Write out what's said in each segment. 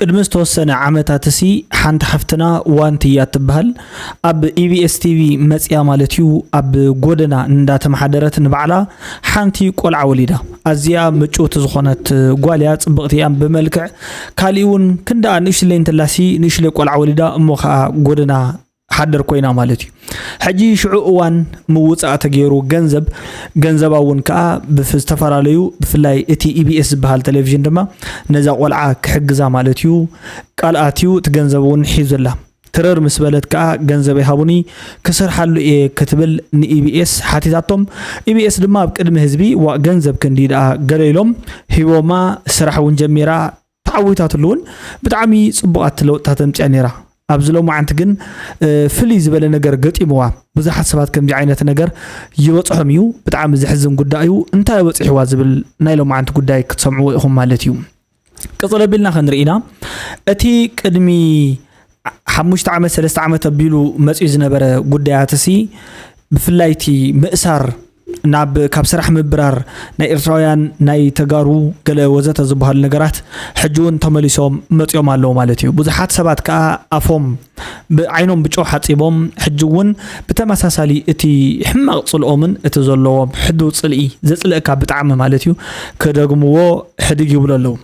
ቅድሚ ዝተወሰነ ዓመታት ሲ ሓንቲ ሓፍትና ዋንቲ እያ ትበሃል ኣብ ኢቢኤስ ቲቪ መፅያ ማለት እዩ። ኣብ ጎደና እንዳተመሓደረት ንባዕላ ሓንቲ ቆልዓ ወሊዳ። ኣዝያ ምጭውቲ ዝኾነት ጓል እያ፣ ፅብቕቲ እያ ብመልክዕ። ካሊእ እውን ክንደኣ ንእሽትለይ እንተላሲ ንእሽትለይ ቆልዓ ወሊዳ እሞ ከዓ ጎደና ሓደር ኮይና ማለት እዩ። ሕጂ ሽዑ እዋን ምውፃእ ተገይሩ ገንዘብ ገንዘባ እውን ከዓ ብፍ- ዝተፈላለዩ ብፍላይ እቲ ኢቢኤስ ዝበሃል ቴሌቪዥን ድማ ነዛ ቆልዓ ክሕግዛ ማለት እዩ ቃል ኣትዩ እቲ ገንዘብ እውን ሒዙላ። ትርር ምስ በለት ከዓ ገንዘብ ይሃቡኒ ክሰርሓሉ እየ ክትብል ንኢቢኤስ ሓቲታቶም። ኢቢኤስ ድማ ኣብ ቅድሚ ህዝቢ ዋ ገንዘብ ክንዲ ደኣ ገለ ኢሎም ሂቦማ። ስራሕ እውን ጀሚራ ተዓዊታትሉ እውን ብጣዕሚ ፅቡቓት ለውጥታት ኣምፅያ ነይራ። ኣብዚ ሎማዓንቲ ግን ፍልይ ዝበለ ነገር ገጢምዋ። ብዙሓት ሰባት ከምዚ ዓይነት ነገር ይበፅሖም እዩ። ብጣዕሚ ዘሕዝን ጉዳይ እዩ። እንታይ በፂሕዋ ዝብል ናይ ሎማዓንቲ ጉዳይ ክትሰምዕዎ ኢኹም ማለት እዩ። ቅፅል ኣቢልና ክንርኢ ኢና። እቲ ቅድሚ ሓሙሽተ ዓመት ሰለስተ ዓመት ኣቢሉ መፅኡ ዝነበረ ጉዳያት ሲ ብፍላይ እቲ ምእሳር ናብ ካብ ስራሕ ምብራር ናይ ኤርትራውያን ናይ ተጋሩ ገለ ወዘተ ዝበሃሉ ነገራት ሕጂ እውን ተመሊሶም መፅኦም ኣለዉ ማለት እዩ። ብዙሓት ሰባት ከዓ ኣፎም ብዓይኖም ብጨው ሓፂቦም ሕጂ እውን ብተመሳሳሊ እቲ ሕማቕ ፅልኦምን እቲ ዘለዎም ሕዱር ፅልኢ ዘፅልእካ ብጣዕሚ ማለት እዩ ክደግምዎ ሕድግ ይብሉ ኣለዉ።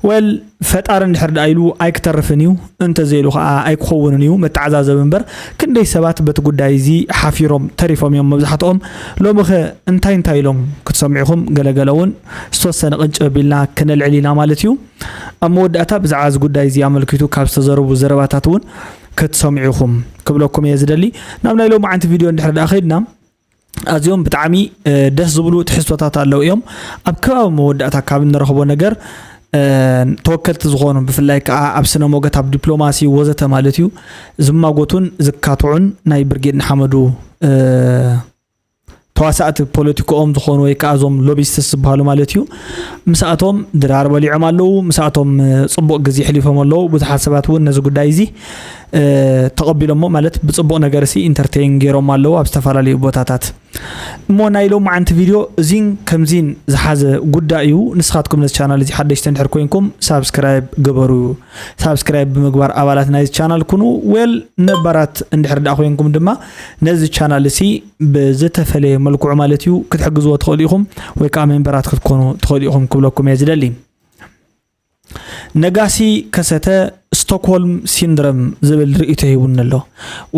ወል ፈጣሪ እንድሕር ደኣ ኢሉ ኣይክተርፍን እዩ፣ እንተዘይሉ ከዓ ኣይክኸውንን እዩ። መተዓዛዘቢ እምበር ክንደይ ሰባት በቲ ጉዳይ እዚ ሓፊሮም ተሪፎም እዮም መብዛሕትኦም። ሎሚ ኸ እንታይ እንታይ ኢሎም ክትሰምዑኹም ገለገለ እውን ዝተወሰነ ቅንጭብ ኣቢልና ክነልዕል ኢና ማለት እዩ። ኣብ መወዳእታ ብዛዕባ እዚ ጉዳይ እዚ ኣመልኪቱ ካብ ዝተዘረቡ ዘረባታት እውን ክትሰምዑኹም ክብለኩም እየ ዝደሊ። ናብ ናይ ሎማዓንቲ ቪድዮ እንድሕር ደኣ ከይድና ኣዝዮም ብጣዕሚ ደስ ዝብሉ ትሕዝቶታት ኣለዉ እዮም። ኣብ ከባቢ መወዳእታ ካብ እንረኽቦ ነገር ተወከልቲ ዝኾኑ ብፍላይ ከዓ ኣብ ስነ ሞገት ኣብ ዲፕሎማሲ ወዘተ ማለት እዩ ዝማጎቱን ዝካትዑን ናይ ብርጌድ ንሓመዱ ተዋሳእቲ ፖለቲክኦም ዝኾኑ ወይ ከዓ እዞም ሎቢስትስ ዝበሃሉ ማለት እዩ። ምስኣቶም ድራር በሊዖም ኣለዉ። ምስኣቶም ፅቡቕ ግዜ ሕሊፎም ኣለዉ። ብዙሓት ሰባት እውን ነዚ ጉዳይ እዚ ተቐቢሎሞ ማለት ብፅቡቕ ነገር ሲ ኢንተርቴን ገይሮም ኣለዉ ኣብ ዝተፈላለዩ ቦታታት። እሞ ናይ ሎማዓንቲ ቪድዮ እዚን ከምዚን ዝሓዘ ጉዳይ እዩ። ንስኻትኩም ነዚ ቻናል እዚ ሓደሽቲ እንድሕር ኮይንኩም ሳብስክራይብ ግበሩ። ሳብስክራይብ ብምግባር ኣባላት ናይዚ ቻናል ኩኑ። ዌል ነባራት እንድሕር ደኣ ኮይንኩም ድማ ነዚ ቻናል እሲ ብዝተፈለየ መልክዑ ማለት እዩ ክትሕግዝዎ ትኽእሉ ኢኹም፣ ወይ ከዓ ሜምበራት ክትኮኑ ትኽእሉ ኢኹም ክብለኩም እየ ዝደሊ። ነጋሲ ከሰተ ስቶክሆልም ሲንድረም ዝብል ርእይቶ ሂቡኒ ኣሎ።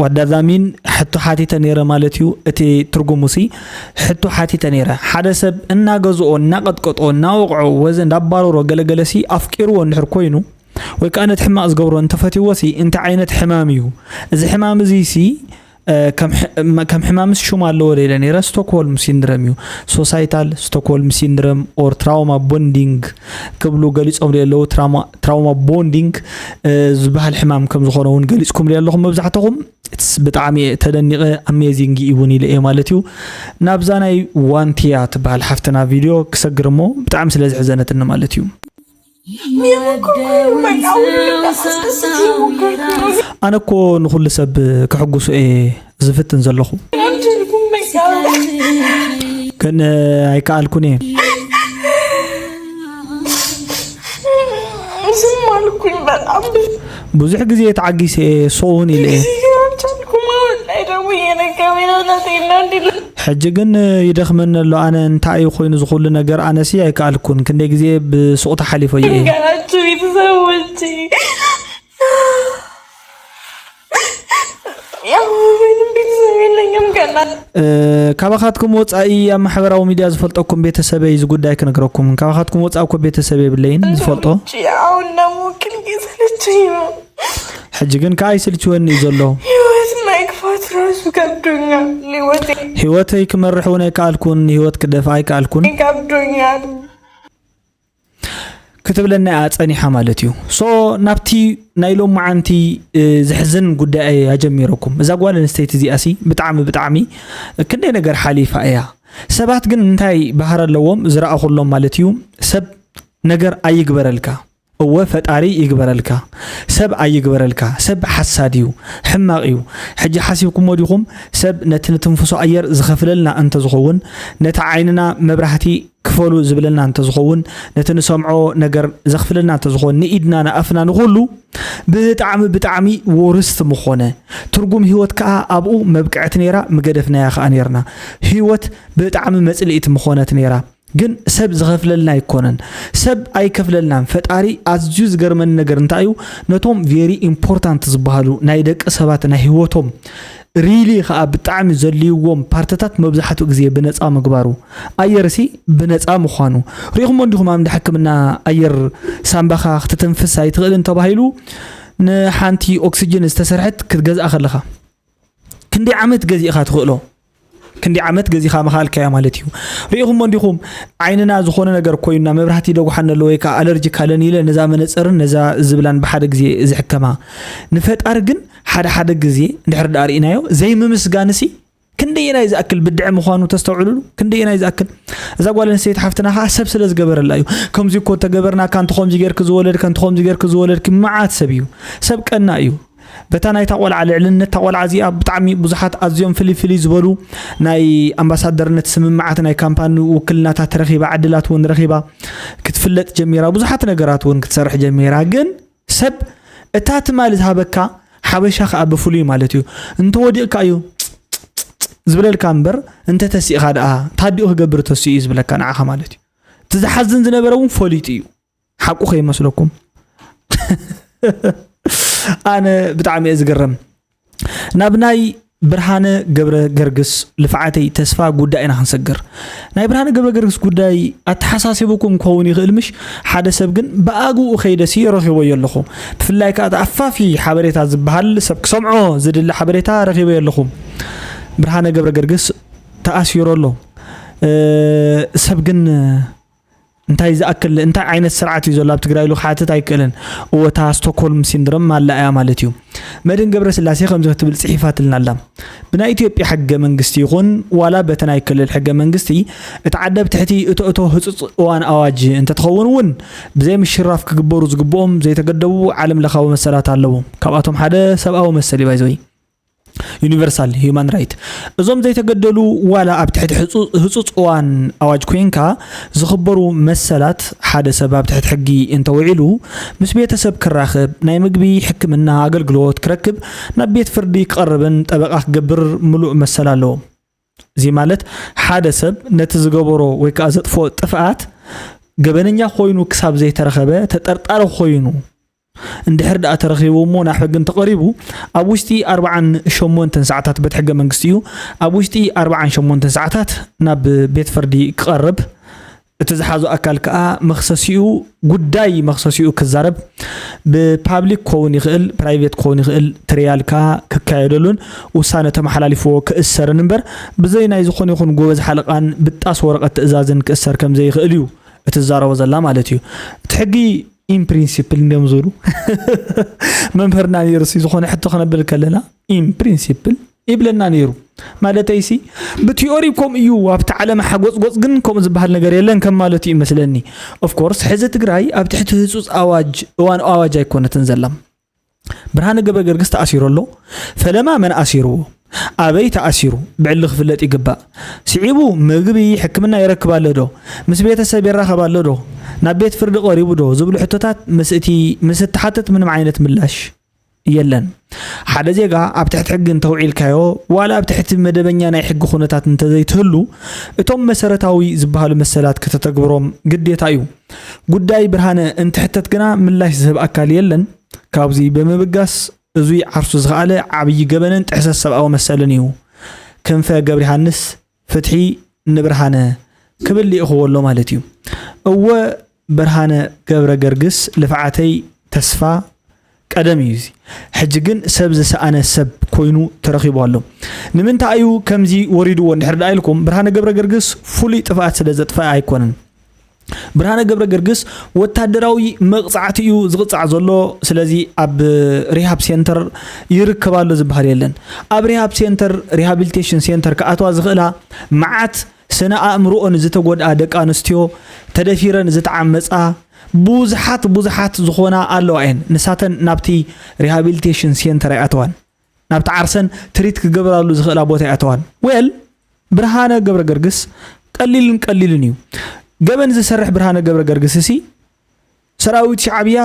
ዋዳዛሚን ሕቶ ሓቲተ ነይረ ማለት እዩ። እቲ ትርጉሙ ሲ ሕቶ ሓቲተ ነይረ። ሓደ ሰብ እናገዝኦ፣ እናቐጥቀጦ፣ እናወቕዖ፣ ወዘ እንዳባረሮ ገለገለ ሲ ኣፍቂርዎ እንድሕር ኮይኑ ወይ ከዓ ነቲ ሕማቕ ዝገብሮ እንተፈትዎ ሲ እንታይ ዓይነት ሕማም እዩ? እዚ ሕማም እዚ ሲ ከም ሕማምስ ሹም ኣለዎ ደ ኢለ ነይረ። ስቶክሆልም ሲንድረም እዩ። ሶሳይታል ስቶክሆልም ሲንድረም ኦር ትራውማ ቦንዲንግ ክብሉ ገሊፆም ደ ኣለዉ። ትራውማ ቦንዲንግ ዝበሃል ሕማም ከም ዝኾነ እውን ገሊፅኩም ደ ኣለኹም መብዛሕትኹም። ብጣዕሚ ተደኒቐ ኣሜዚንግ እውን ኢለ እየ ማለት እዩ። ናብዛ ናይ ዋንቲያ ትበሃል ሓፍትና ቪድዮ ክሰግር እሞ ብጣዕሚ ስለ ዝሕዘነትኒ ማለት እዩ። ኣነ እኮ ንኹሉ ሰብ ክሕጉሱ እየ ዝፍትን ዘለኹ። ግን ኣይከኣልኩን እየ። ዝም አልኩኝ። በጣም ብዙሕ ግዜ ተዓጊሰ እየ፣ ሶውን ኢለ እየ። ሕጂ ግን ይደኽመኒ ኣሎ። ኣነ እንታይ እዩ ኮይኑ ዝኹሉ ነገር? ኣነሲ ኣይከኣልኩን። ክንደይ ግዜ ብሱቕ ተሓሊፈዮ እየ። ካባኻትኩም ወፃኢ ኣብ ማሕበራዊ ሚድያ ዝፈልጠኩም ቤተሰበይ እዚ ጉዳይ ክነግረኩም። ካባኻትኩም ወፃኢ እኮ ቤተሰብ የብለይን ዝፈልጦ። ሕጂ ግን ከዓ ይስልችወኒ እዩ ዘሎ። ህይወተይ ክመርሕ እውን ኣይከኣልኩን። ህይወት ክደፍኣ ኣይከኣልኩን። ክትብለና እያ ፀኒሓ ማለት እዩ። ሶ ናብቲ ናይ ሎማዓንቲ ዘሕዝን ጉዳይ እያ ጀሚረኩም። እዛ ጓል ኣንስተይቲ እዚኣ ሲ ብጣዕሚ ብጣዕሚ ክንደይ ነገር ሓሊፋ እያ። ሰባት ግን እንታይ ባህሪ ኣለዎም ዝረኣኹሎም ማለት እዩ። ሰብ ነገር ኣይግበረልካ። እወ ፈጣሪ ይግበረልካ፣ ሰብ ኣይግበረልካ። ሰብ ሓሳድ እዩ፣ ሕማቕ እዩ። ሕጂ ሓሲብኩሞ ዲኹም? ሰብ ነቲ ንትንፍሶ ኣየር ዝኸፍለልና እንተዝኸውን፣ ነቲ ዓይንና መብራህቲ ክፈሉ ዝብለልና እንተዝኸውን፣ ነቲ ንሰምዖ ነገር ዘኽፍለልና እንተዝኸውን፣ ንኢድና ንኣፍና ንኹሉ ብጣዕሚ ብጣዕሚ ወርስት ምኾነ። ትርጉም ህይወት ከኣ ኣብኡ መብቅዕቲ ነይራ፣ ምገደፍናያ ከኣ ነይርና። ህይወት ብጣዕሚ መጽልኢት ምኾነት ነይራ። ግን ሰብ ዝኸፍለልና ኣይኮነን። ሰብ ኣይከፍለልናን። ፈጣሪ ኣዝዩ ዝገርመኒ ነገር እንታይ እዩ? ነቶም ቬሪ ኢምፖርታንት ዝበሃሉ ናይ ደቂ ሰባት ናይ ህይወቶም ሪሊ ከኣ ብጣዕሚ ዘድልይዎም ፓርትታት መብዛሕትኡ ግዜ ብነጻ ምግባሩ። ኣየርሲ ብነጻ ምዃኑ። ርኢኹሞ እንዲኹም ኣብ እንዳ ሕክምና ኣየር ሳምባኻ ክትተንፍስ ኣይትኽእልን ተባሂሉ ንሓንቲ ኦክስጅን ዝተሰርሐት ክትገዝኣ ከለኻ። ክንደይ ዓመት ገዚእኻ ትኽእሎ? ክንደይ ዓመት ገዚኻ ምኻልካያ ማለት እዩ። ርኢኹሞ እንዲኹም ዓይንና ዝኾነ ነገር ኮይና መብራህቲ ደጉሓን ኣሎ ወይ ከዓ ኣለርጂ ካለን ኢለ ነዛ መነፀርን ነዛ ዝብላን ብሓደ ግዜ ዝሕከማ። ንፈጣሪ ግን ሓደ ሓደ ግዜ እንድሕር ደኣ ርኢናዮ ዘይምምስጋንሲ ክንደየናይ ዝኣክል ብድዐ ምዃኑ ተስተውዕሉሉ። ክንደየናይ ዝኣክል እዛ ጓል ኣንስተይቲ ሓፍትና ከዓ ሰብ ስለ ዝገበረላ እዩ። ከምዚ እኮ ተገበርናካ፣ እንተ ከምዚ ጌርክ ዝወለድካ፣ እንተ ከምዚ ጌርክ ዝወለድኪ፣ መዓት ሰብ እዩ። ሰብ ቀና እዩ። በታ ናይታ ቆልዓ ልዕልነት እታ ቆልዓ እዚኣ ብጣዕሚ ብዙሓት ኣዝዮም ፍልይ ፍልይ ዝበሉ ናይ ኣምባሳደርነት ስምምዓት ናይ ካምፓኒ ውክልናታት ረኺባ፣ ዕድላት እውን ረኺባ ክትፍለጥ ጀሚራ፣ ብዙሓት ነገራት እውን ክትሰርሕ ጀሚራ። ግን ሰብ እታ ትማሊ ዝሃበካ ሓበሻ ከዓ ብፍሉይ ማለት እዩ። እንተወዲቕካ እዩ ዝብለልካ እምበር እንተተሲእኻ ደኣ ታዲኡ ክገብር ተሲኡ እዩ ዝብለካ ንዓኻ ማለት እዩ። እቲ ዝሓዝን ዝነበረ እውን ፈሊጡ እዩ። ሓቁ ከይመስለኩም። ኣነ ብጣዕሚ እየ ዝገረም። ናብ ናይ ብርሃነ ገብረ ገርግስ ልፍዓተይ ተስፋ ጉዳይ ኢና ክንሰግር። ናይ ብርሃነ ገብረ ገርግስ ጉዳይ ኣተሓሳሲቡኩም ክኸውን ይኽእል ምሽ? ሓደ ሰብ ግን ብኣግኡ ከይደሲ ረኺቦዮ ኣለኹ። ብፍላይ ከኣ እቲ ኣፋፊ ሓበሬታ ዝበሃል ሰብ ክሰምዖ ዝድሊ ሓበሬታ ረኺቦዮ ኣለኹ። ብርሃነ ገብረ ገርግስ ተኣሲሩ ኣሎ። እ፣ ሰብ ግን እንታይ ዝኣክል፣ እንታይ ዓይነት ስርዓት እዩ ዘሎ ኣብ ትግራይ ኢሉ ክሓትት ኣይክእልን። እወ፣ እታ ስቶክሆልም ሲንድሮም ኣላ እያ ማለት እዩ። መድን ገብረስላሴ ከምዚ ክትብል ጽሒፋትልና ኣላ። ብናይ ኢትዮጵያ ሕገ መንግስቲ ይኹን ዋላ በቲ ናይ ክልል ሕገ መንግስቲ፣ እቲ ዓዲ ኣብ ትሕቲ እቶ እቶ ህጹጽ እዋን ኣዋጅ እንተትኸውን እውን፣ ብዘይ ምሽራፍ ክግበሩ ዝግብኦም ዘይተገደቡ ዓለም ለኻዊ መሰላት ኣለዉ። ካብኣቶም ሓደ ሰብኣዊ መሰል እዩ ባይዘወይ። ዩኒቨርሳል ሂዩማን ራይት። እዞም ዘይተገደሉ ዋላ ኣብ ትሕቲ ህጹ-፣ ህጹጽ እዋን ኣዋጅ ኮይንካ ዝኽበሩ መሰላት ሓደ ሰብ ኣብ ትሕቲ ሕጊ እንተውዒሉ ምስ ቤተሰብ ክራኸብ፣ ናይ ምግቢ፣ ሕክምና ኣገልግሎት ክረክብ፣ ናብ ቤት ፍርዲ ክቐርብን ጠበቓ ክገብር ምሉእ መሰል ኣለዎ። እዚ ማለት ሓደ ሰብ ነቲ ዝገበሮ ወይ ከኣ ዘጥፍኦ ጥፍኣት ገበነኛ ኮይኑ ክሳብ ዘይተረኸበ ተጠርጣሪ ኮይኑ እንድሕር ደኣ ተረኺቡ እሞ ናብ ሕጊ እንተቐሪቡ ኣብ ውሽጢ ኣርብዓን ሸሞንተን ሰዓታት በቲ ሕገ መንግስቲ እዩ ኣብ ውሽጢ ኣርብዓን ሸሞንተን ሰዓታት ናብ ቤት ፍርዲ ክቐርብ እቲ ዝሓዞ ኣካል ከኣ መኽሰሲኡ ጉዳይ መኽሰሲኡ ክዛረብ ብፓብሊክ ክኸውን ይኽእል ፕራይቬት ክኸውን ይኽእል ትርያል ከኣ ክካየደሉን ውሳነ ተመሓላሊፍዎ ክእሰርን እምበር ብዘይ ናይ ዝኾነ ይኹን ጎበዝ ሓለቓን ብጣስ ወረቐት ትእዛዝን ክእሰር ከም ዘይኽእል እዩ እትዛረቦ ዘላ ማለት እዩ። እቲ ሕጊ ኢን ፕሪንሲፕል እንዲዮም ዝብሉ መምህርና ነይሩ ሲ ዝኾነ ሕቶ ክነብል ከለና ኢን ፕሪንሲፕል ይብለና ነይሩ። ማለተይሲ ብቲዮሪ ከምኡ እዩ ኣብቲ ዓለም ሓጎፅጎፅ ግን ከምኡ ዝበሃል ነገር የለን ከም ማለቱ እዩ መስለኒ። ኦፍኮርስ ሕዚ ትግራይ ኣብ ትሕቲ ህፁፅ ኣዋጅ እዋን ኣዋጅ ኣይኮነትን ዘላ። ብርሃነ ገብረ ገርግስ ተኣሲሩ ኣሎ። ፈለማ መን ኣሲርዎ? ኣበይ ተኣሲሩ? ብዕሊ ክፍለጥ ይግባእ። ስዒቡ ምግቢ፣ ሕክምና ይረክብ ኣሎ ዶ? ምስ ቤተሰብ ይራኸብ ኣሎ ዶ? ናብ ቤት ፍርዲ ቀሪቡ ዶ? ዝብሉ ሕቶታት ምስ እቲ ምስ እትሓትት ምንም ዓይነት ምላሽ የለን። ሓደ ዜጋ ኣብ ትሕቲ ሕጊ እንተውዒልካዮ ዋላ ኣብ ትሕቲ መደበኛ ናይ ሕጊ ኩነታት እንተዘይትህሉ እቶም መሰረታዊ ዝበሃሉ መሰላት ከተተግብሮም ግዴታ እዩ። ጉዳይ ብርሃነ እንትሕተት ግና ምላሽ ዝህብ ኣካል የለን። ካብዚ ብምብጋስ እዙይ ዓርሱ ዝኸኣለ ዓብዪ ገበንን ጥሕሰት ሰብኣዊ መሰልን እዩ። ክንፈ ገብረሃንስ ፍትሒ ንብርሃነ ክብል ልኢኽዎ ኣሎ ማለት እዩ። እወ ብርሃነ ገብረ ገርግስ ልፍዓተይ ተስፋ ቀደም እዩ እዚ። ሕጂ ግን ሰብ ዝሰኣነ ሰብ ኮይኑ ተረኺቡ ኣሎ። ንምንታይ እዩ ከምዚ ወሪድዎ እንድሕር ደኣ ኢልኩም ብርሃነ ገብረ ገርግስ ፍሉይ ጥፍኣት ስለ ዘጥፈኣ ኣይኮነን። ብርሃነ ገብረ ገርግስ ወታደራዊ መቕጻዕቲ እዩ ዝቕጻዕ ዘሎ። ስለዚ ኣብ ሪሃብ ሴንተር ይርከብ ኣሎ ዝበሃል የለን። ኣብ ሪሃብ ሴንተር ሪሃቢሊቴሽን ሴንተር ክኣትዋ ዝኽእላ መዓት ስነ ኣእምሮኦን ዝተጎድኣ ደቂ ኣንስትዮ ተደፊረን ዝተዓመጻ ብዙሓት ብዙሓት ዝኾና ኣለዋ እየን። ንሳተን ናብቲ ሪሃቢሊቴሽን ሴንተር ኣይኣተዋን፣ ናብቲ ዓርሰን ትሪት ክገብራሉ ዝኽእላ ቦታ ኣይኣተዋን። ዌል፣ ብርሃነ ገብረ ገርግስ ቀሊልን ቀሊልን እዩ። ገበን ዝሰርሕ ብርሃነ ገብረ ገርግስ እሲ ሰራዊት ሻዕብያ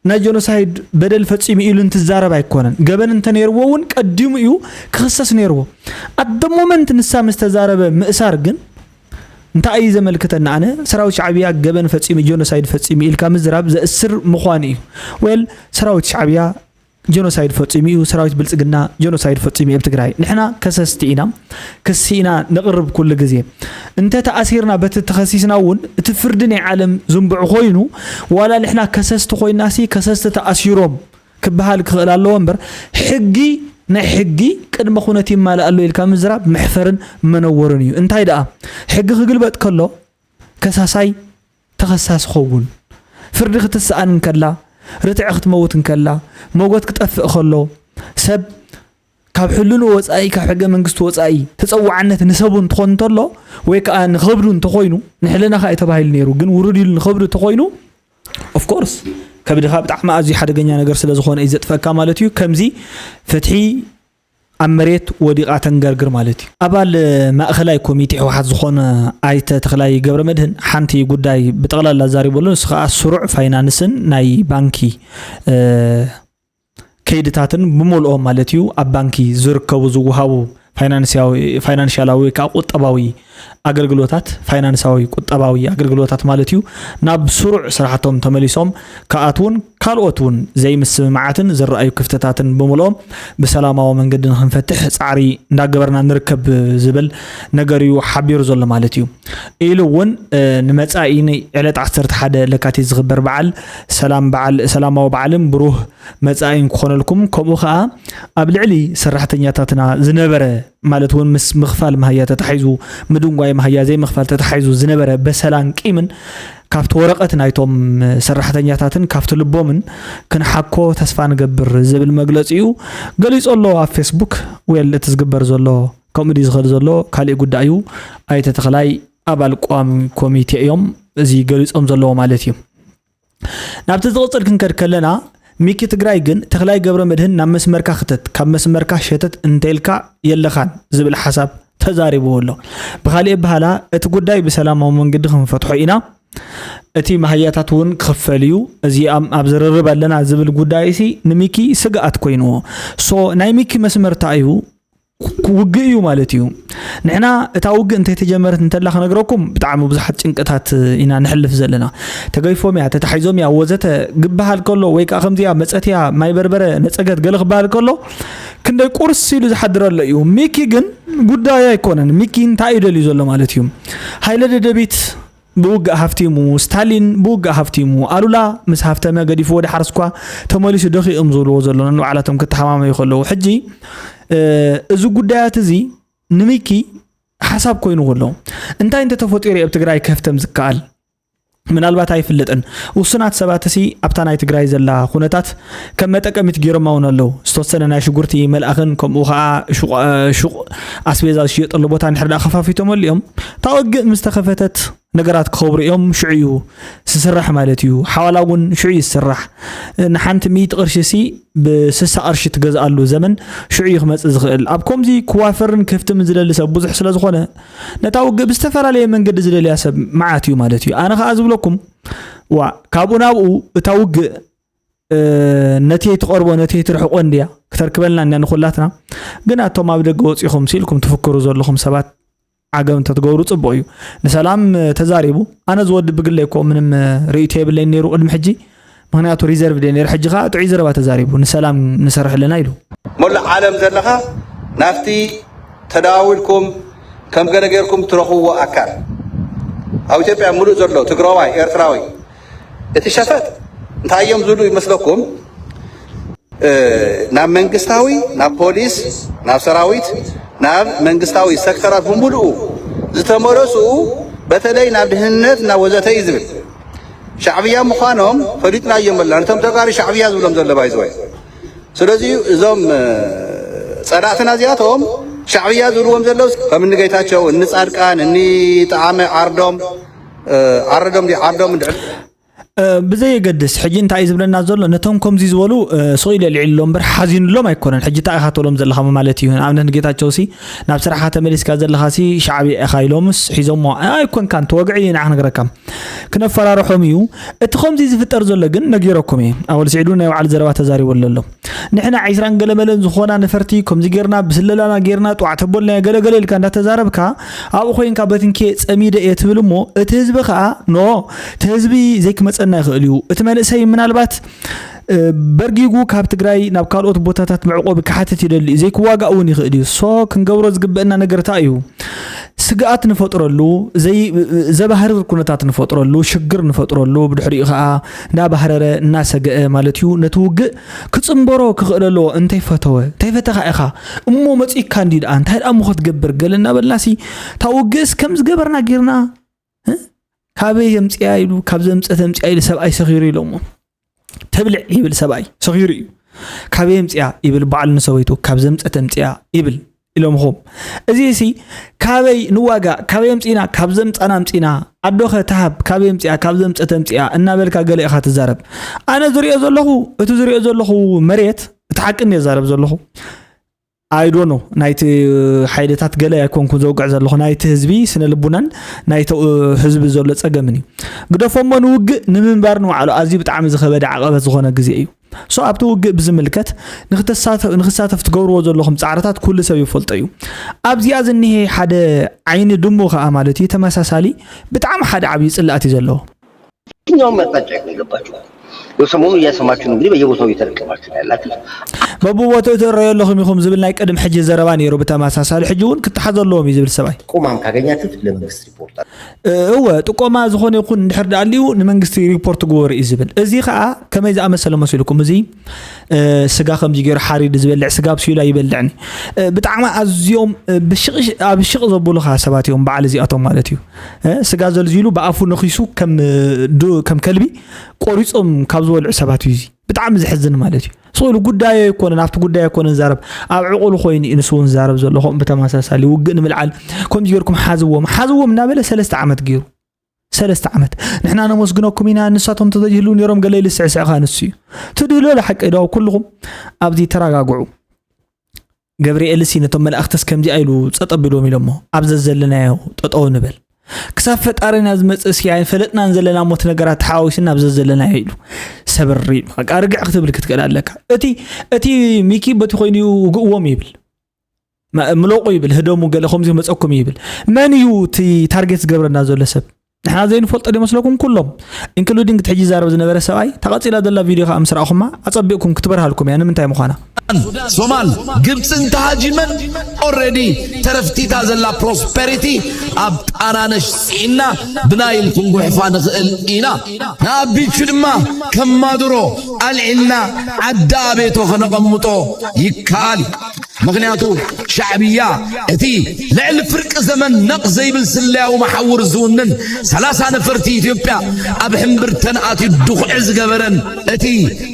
ናይ ጀኖሳይድ በደል ፈጺሙ ኢሉ እንትዛረብ ኣይኮነን። ገበን እንተነይርዎ እውን ቀዲሙ እዩ ክኽሰስ ነይርዎ። ኣደ ሞመንት ንሳ ምስ ተዛረበ ምእሳር ግን እንታይ እዩ ዘመልክተና? ኣነ ሰራዊት ሻዕብያ ገበን ፈጺሙ፣ ጀኖሳይድ ፈጺሙ ኢልካ ምዝራብ ዘእስር ምዃኑ እዩ። ዌል፣ ሰራዊት ሻዕብያ ጀኖሳይድ ፈጺሙ እዩ፣ ሰራዊት ብልጽግና ጀኖሳይድ ፈጺሙ እዩ ኣብ ትግራይ። ንሕና ከሰስቲ ኢና፣ ክሲ ኢና ነቕርብ ኩሉ ግዜ። እንተ ተኣሲርና በቲ ተኸሲስና እውን እቲ ፍርዲ ናይ ዓለም ዝንብዑ ኮይኑ፣ ዋላ ንሕና ከሰስቲ ኮይናሲ ከሰስቲ ተኣሲሮም ክበሃል ክኽእል ኣለዎ እምበር፣ ሕጊ ናይ ሕጊ ቅድመ ኩነት ይማልእ ኣሎ ኢልካ ምዝራብ መሕፈርን መነወርን እዩ። እንታይ ደኣ፣ ሕጊ ክግልበጥ ከሎ ከሳሳይ ተኸሳሲ ክኸውን፣ ፍርዲ ክትሰኣን እንከላ፣ ርትዒ ክትመውት እንከላ፣ ሞጎት ክጠፍእ ከሎ፣ ሰብ ካብ ሕልኑ ወጻኢ፣ ካብ ሕገ መንግስቲ ወጻኢ ተጸዋዕነት ንሰቡ እንትኾን እንተሎ፣ ወይ ከኣ ንኸብዱ እንተኾይኑ፣ ንሕልናኻ እዩ ተባሂሉ ነይሩ፣ ግን ውሩድ ኢሉ ንኸብዱ እንተኾይኑ፣ ኦፍኮርስ ከብድኻ ብጣዕሚ ኣዝዩ ሓደገኛ ነገር ስለ ዝኾነ እዩ ዘጥፈካ ማለት እዩ። ከምዚ ፍትሒ ኣብ መሬት ወዲቓ ተንገርግር ማለት እዩ። ኣባል ማእኸላይ ኮሚቴ ህወሓት ዝኾነ ኣይተ ተኽላይ ገብረ መድህን ሓንቲ ጉዳይ ብጠቕላላ ኣዛሪቡ ኣሎ። ንሱ ከዓ ስሩዕ ፋይናንስን ናይ ባንኪ፣ እ፣ ከይድታትን ብምልኦም ማለት እዩ፣ ኣብ ባንኪ ዝርከቡ ዝወሃቡ ፋይናንስያዊ፣ ፋይናንሻላዊ ወይ ከዓ ቁጠባዊ ኣገልግሎታት፣ ፋይናንሳዊ ቁጠባዊ ኣገልግሎታት ማለት እዩ፣ ናብ ስሩዕ ስራሕቶም ተመሊሶም ክኣትዉን ካልኦት እውን ዘይምስምማዓትን ዝረኣዩ ክፍተታትን ብምልኦም ብሰላማዊ መንገዲ ንክንፈትሕ ጻዕሪ እንዳገበርና ንርከብ ዝብል ነገር እዩ ሓቢሩ ዘሎ ማለት እዩ። ኢሉ እውን፣ እ፣ ንመጻኢ ዕለት ዓሰርተ ሓደ ለካቲት ዝኽበር በዓል ሰላም በዓል፣ ሰላማዊ በዓልን ብሩህ መጻኢን ክኾነልኩም፣ ከምኡ ኸኣ ኣብ ልዕሊ ሰራሕተኛታትና ዝነበረ፣ ማለት እውን ምስ ምኽፋል መሃያ ተታሒዙ፣ ምድንጓይ መሃያ ዘይምኽፋል ተታሒዙ ዝነበረ በሰላን ቂምን ካብቲ ወረቐት ናይቶም ሰራሕተኛታትን ካብቲ ልቦምን ክንሓኮ ተስፋ ንገብር ዝብል መግለጺኡ ገሊጹ ኣሎ ኣብ ፌስቡክ። ዌል፣ እቲ ዝግበር ዘሎ ከምኡ ድዩ ዝኸድ ዘሎ ካሊእ ጉዳይ እዩ። ኣይተ ተኽላይ ኣባል ቋሚ ኮሚቴ እዮም እዚ ገሊጾም ዘለዎ ማለት እዩ። ናብቲ ዝቕጽል ክንከድ ከለና፣ ሚኪ ትግራይ ግን ተኽላይ ገብረ መድህን ናብ መስመርካ ክተት፣ ካብ መስመርካ ሸተት እንተልካ የለኻን ዝብል ሓሳብ ተዛሪብዎ ኣሎ። ብኻሊእ ኣበሃላ፣ እቲ ጉዳይ ብሰላማዊ መንገዲ ክንፈትሖ ኢና፣ እቲ መሃያታት እውን ክኽፈል እዩ፣ እዚኣም ኣብ ዝርርብ ኣለና ዝብል ጉዳይ ሲ ንሚኪ ስግኣት ኮይንዎ። ሶ ናይ ሚኪ መስመር እንታይ እዩ? ውግእ እዩ ማለት እዩ። ንሕና እታ ውግእ እንተይተጀመረት እንተላ ክነግረኩም ብጣዕሚ ብዙሓት ጭንቅታት ኢና ንሕልፍ ዘለና። ተገይፎም እያ፣ ተታሒዞም እያ ወዘተ ግበሃል ከሎ ወይ ከዓ ከምዚኣ መፀት እያ ማይ በርበረ ነፀገት ገለ ክበሃል ከሎ ክንደይ ቁርስ ኢሉ ዝሓድረሎ እዩ። ሚኪ ግን ጉዳዩ ኣይኮነን። ሚኪ እንታይ እዩ ደልዩ ዘሎ ማለት እዩ? ሃይለ ደደቢት ብውግእ ሃፍቲሙ፣ ስታሊን ብውግእ ሃፍቲሙ፣ ኣሉላ ምስ ሃፍተመ ገዲፍዎ ደሓር እስኳ ተመሊሱ ደኺ እዮም ዝብልዎ ዘሎ፣ ነንባዕላቶም ክተሓማመዩ ከለዉ። ሕጂ፣ እ፣ እዚ ጉዳያት እዚ ንሚኪ ሓሳብ ኮይኑ ከሎ፣ እንታይ እንተተፈጢሩ ኣብ ትግራይ ከህፍተም ዝከኣል? ምናልባት ኣይፍለጥን። ውሱናት ሰባት እሲ ኣብታ ናይ ትግራይ ዘላ ኩነታት ከም መጠቀሚት ገይሮማ እውን ኣለዉ። ዝተወሰነ ናይ ሽጉርቲ መልኣኽን ከምኡ ኸዓ ሹቕ፣ ሹቕ ኣስቤዛ ዝሽየጠሉ ቦታ እንድሕር ደኣ ከፋፊቶመሉ እዮም። እታ ውግእ ምስ ተኸፈተት ነገራት ክኸብሩ እዮም። ሽዑ እዩ ዝስራሕ ማለት እዩ። ሓዋላ እውን ሽዑ እዩ ዝስራሕ። ንሓንቲ ሚእቲ ቅርሺ ሲ ብስሳ ቅርሺ ትገዝኣሉ ዘመን ሽዑ እዩ ክመጽእ ዝኽእል። ኣብ ከምዚ ክዋፈርን ክህፍትምን ዝደሊ ሰብ ብዙሕ ስለ ዝኾነ፣ ነታ ውግእ ብዝተፈላለየ መንገዲ ዝደልያ ሰብ መዓት እዩ ማለት እዩ። ኣነ ኸኣ ዝብለኩም፣ ዋ፣ ካብኡ ናብኡ እታ ውግእ፣ እ፣ ነቲ ትቐርቦ፣ ነቲ ትርሕቆ እንድያ፣ ክተርክበልና እንድያ ንኹላትና። ግን ኣቶም ኣብ ደገ ወጺኹም ስኢልኩም ትፍክሩ ዘለኹም ሰባት፣ ዓገብ እንተትገብሩ ጽቡቕ እዩ። ንሰላም፣ እ፣ ተዛሪቡ። ኣነ ዝወዲ ብግለይ እኮ ምንም፣ እ፣ ርእይቶ የብለይን ነይሩ ቅድሚ ሕጂ። ምኽንያቱ ሪዘርቭ ድየ ነይረ። ሕጂ ኸኣ ጥዑይ ዘረባ ተዛሪቡ። ንሰላም ንሰርሕ ኣለና ኢሉ። መላእ ዓለም ዘለኻ ናብቲ ተደዋዊልኩም ከም ገለ ጌርኩም ትረኽብዎ ኣካል ኣብ ኢትዮጵያ ምሉእ ዘሎ ትግራዋይ፣ ኤርትራዊ፣ እቲ ሸፈጥ እንታይ እዮም ዝብሉ ይመስለኩም? እ፣ ናብ መንግስታዊ፣ ናብ ፖሊስ፣ ናብ ሰራዊት፣ ናብ መንግስታዊ ሴክተራት ብምሉኡ ዝተመረጹ፣ በተለይ ናብ ድህንነት፣ ናብ ወዘተ እዩ ዝብል። ሻዕብያ ምዃኖም ፈሊጥናዮም ኣለና። ነቶም ተጋሩ ሻዕብያ ዝብሎም ዘሎ ባይዘወይ። ስለዚ እዞም፣ እ፣ ጸላእትና እዚኣቶም ሻዕብያ ዝብልዎም ዘለዉ ከም እኒ ጌታቸው፣ እኒ ጻድቃን፣ እኒ ጠዓመ ዓርዶም፣ እ፣ ዓረዶም ድዩ ዓርዶም እንድዕል ብዘየገድስ ሕጂ እንታይ እዩ ዝብለና ዘሎ? ነቶም ከምዚ ዝበሉ ስቕ ኢሉ የልዕልሎም እምበር ሓዚኑሎም ኣይኮነን። ሕጂ እንታይ ኢኻ ትብሎም ዘለኻ ማለት እዩ? ንኣብነት ንጌታቸው ሲ ናብ ስራሕካ ተመሊስካ ዘለኻ ሲ ሻዕብያ ኢኻ ኢሎምስ ሒዞሞ ኣይኮንካን። ተወግዒ ንዓ ክነግረካ ክነፈራርሖም እዩ። እቲ ከምዚ ዝፍጠር ዘሎ ግን ነጊረኩም እየ። ኣወል ስዒድ እውን ናይ ባዕሉ ዘረባ ተዛሪበሉ ኣሎ። ንሕና ዒስራን ገለመለን ዝኾና ነፈርቲ ከምዚ ጌርና ብስለላና ጌርና ጥዋዕ ተቦልና ገለገለ ኢልካ እንዳተዛረብካ ኣብኡ ኮይንካ በትንኬ ጸሚደ እየ ትብል እሞ እቲ ህዝቢ ከዓ ኖ እቲ ህዝቢ ዘይክመጸና ይኽእል እዩ። እቲ መንእሰይ ምናልባት በርጊጉ ካብ ትግራይ ናብ ካልኦት ቦታታት መዕቆቢ ክሓትት ይደሊ እዩ። ዘይክዋጋእ እውን ይኽእል እዩ። ሶ ክንገብሮ ዝግበአና ነገርታ እዩ። ስግኣት ንፈጥረሉ፣ ዘባህርር ኩነታት ንፈጥረሉ፣ ሽግር ንፈጥረሉ፣ ብድሕሪኡ ከዓ እናባህረረ እናሰገአ ማለት እዩ። ነቲ ውግእ ክፅንበሮ ክኽእል ኣለዎ። እንተይፈተወ እንተይፈተኻ ኢኻ እሞ መፂእካ እንዲ ደኣ እንታይ ደኣ እሞ ክትገብር ገለ እናበልናሲ እታ ውግእስ ከም ዝገበርና ጌርና ካበይ የምፅያ ኢሉ ካብ ዘምፀት የምፅያ ኢሉ ሰብኣይ ሰኺሩ ኢሎሞ ተብልዕ ይብል ሰብኣይ ሰኺሩ እዩ። ካበይ የምፅያ ይብል በዓሉ ንሰበይቱ ካብ ዘምፀት የምፅያ ይብል ኢሎምኹም። እዚ ሲ ካበይ ንዋጋእ ካበይ የምፅና ካብ ዘምፃና ኣምፅና ኣዶኸ ተሃብ ካበይ የምፅያ ካብ ዘምፀት የምፅያ እናበልካ ገለ ኢኻ ትዛረብ። ኣነ ዝሪኦ ዘለኹ እቲ ዝሪኦ ዘለኹ መሬት እቲ ሓቂ እንየ ዛረብ ዘለኹ። ኣይዶኖ ናይቲ ሓይልታት ገለ ኣይኮንኩ ዘውግዕ ዘለኹ ናይቲ ህዝቢ ስነ ልቡናን ናይቲ ህዝቢ ዘሎ ፀገምን እዩ። ግደፎሞ ንውግእ ንምንባር ንባዕሉ ኣዝዩ ብጣዕሚ ዝኸበደ ዓቐበት ዝኾነ ግዜ እዩ። ሶ ኣብቲ ውግእ ብዝምልከት ንክሳተፍ ትገብርዎ ዘለኹም ፃዕርታት ኩሉ ሰብ ይፈልጦ እዩ። ኣብዚኣ ዝኒሄ ሓደ ዓይኒ ድሙ ከዓ ማለት እዩ ተመሳሳሊ ብጣዕሚ ሓደ ዓብዪ ፅላእት እዩ ዘለዎ። የትኛውም አቅጣጫ ይሁን የገባችሁ ሰሞኑ እያሰማችሁ ነው እንግዲህ በየቦታው እየተለቀማችሁ ነው ያላችሁ። በብቦትኡ ትረዮ ኣለኹም ኢኹም ዝብል ናይ ቅድም ሕጂ ዘረባ ነይሩ። ብተመሳሳሊ ሕጂ እውን ክትሓዘ ኣለዎም እዩ ዝብል ሰብኣይ። ጥቆማም ካገኛችሁት ለመንግስት ሪፖርት። እወ ጥቆማ ዝኾነ ይኹን እንድሕር ደኣልዩ ንመንግስቲ ሪፖርት ግበሩ እዩ ዝብል። እዚ ከዓ ከመይ ዝኣመሰለ መሲልኩም? እዚ ስጋ ከምዚ ገይሩ ሓሪድ ዝበልዕ ስጋ ኣብ ስዩላ ይበልዕኒ። ብጣዕሚ ኣዝዮም ኣብ ሽቕ ዘብሉኻ ሰባት እዮም በዓል እዚኣቶም ማለት እዩ። ስጋ ዘልዚሉ ብኣፉ ነኺሱ ከም ከልቢ ቆሪፆም ካብ ዝበልዑ ሰባት እዩ እዚ። ብጣዕሚ ዘሕዝን ማለት እዩ። ስሉ ጉዳዮ ኣይኮነን፣ ኣብቲ ጉዳይ ኣይኮነን ዛረብ ኣብ ዕቑሉ ኮይኑ እዩ ንሱ እውን ዛረብ ዘሎ። ከምኡ ብተመሳሳሊ ውግእ ንምልዓል ከምዚ ገርኩም ሓዝዎም ሓዝዎም እናበለ ሰለስተ ዓመት ገይሩ ሰለስተ ዓመት ንሕና ነመስግነኩም ኢና፣ ንሳቶም ተዘይህልው ነይሮም ገለ ኢሉ ስዕስዕኻ ንሱ እዩ ትድህለሉ ሓቂ ዶ ኩልኹም ኣብዚ ተረጋግዑ። ገብርኤልሲ ነቶም መላእኽትስ ከምዚኣ ኢሉ ጸጥ ኣቢሎም ኢሎሞ፣ ኣብ ዘዘለናዮ ጠጠው ንበል። ክሳብ ፈጣሪና ዝመጽእ እስኪ ኣይፈለጥናን ዘለና ሞት ነገራት ተሓዋዊስና ኣብ ዘዘለናዮ ኢሉ ሰብር ኢሉ። በቃ ርግዕ ክትብል ክትክእል ኣለካ። እቲ እቲ ሚኪ በቲ ኮይኑ ውግእዎም ይብል። ምለቁ ይብል፣ ህደሙ ገለ ከምዚ መጸኩም ይብል። መን እዩ እቲ ታርጌት ዝገብረና ዘሎ ሰብ? ንሕና ዘይንፈልጦ ዶ ይመስለኩም? ኩሎም ኢንክሉዲንግ እቲ ሕጂ ዛረብ ዝነበረ ሰብኣይ ተቐጺላ ዘላ ቪድዮ ከኣ ምስ ረኣኹማ ኣጸቢቕኩም ክትበርሃልኩም እያ ንምንታይ ምዃና። ሶማል ግብፅን ተሃጂመን ኦረዲ ተረፍቲታ ዘላ ፕሮስፐሪቲ ኣብ ጣናነሽ ስዒና ብናይል ክንጉሕፋ ንኽእል ኢና። ንኣቢቹ ድማ ከማድሮ ኣልዒልና ዓዲ ኣቤቶ ከነቐምጦ ይከኣል እዩ። ምኽንያቱ ሻዕብያ እቲ ልዕሊ ፍርቂ ዘመን ነቕ ዘይብል ስለያዊ መሓውር ዝውንን ሰላሳ ነፈርቲ ኢትዮጵያ ኣብ ሕምብርተን ኣትዩ ድኹዒ ዝገበረን እቲ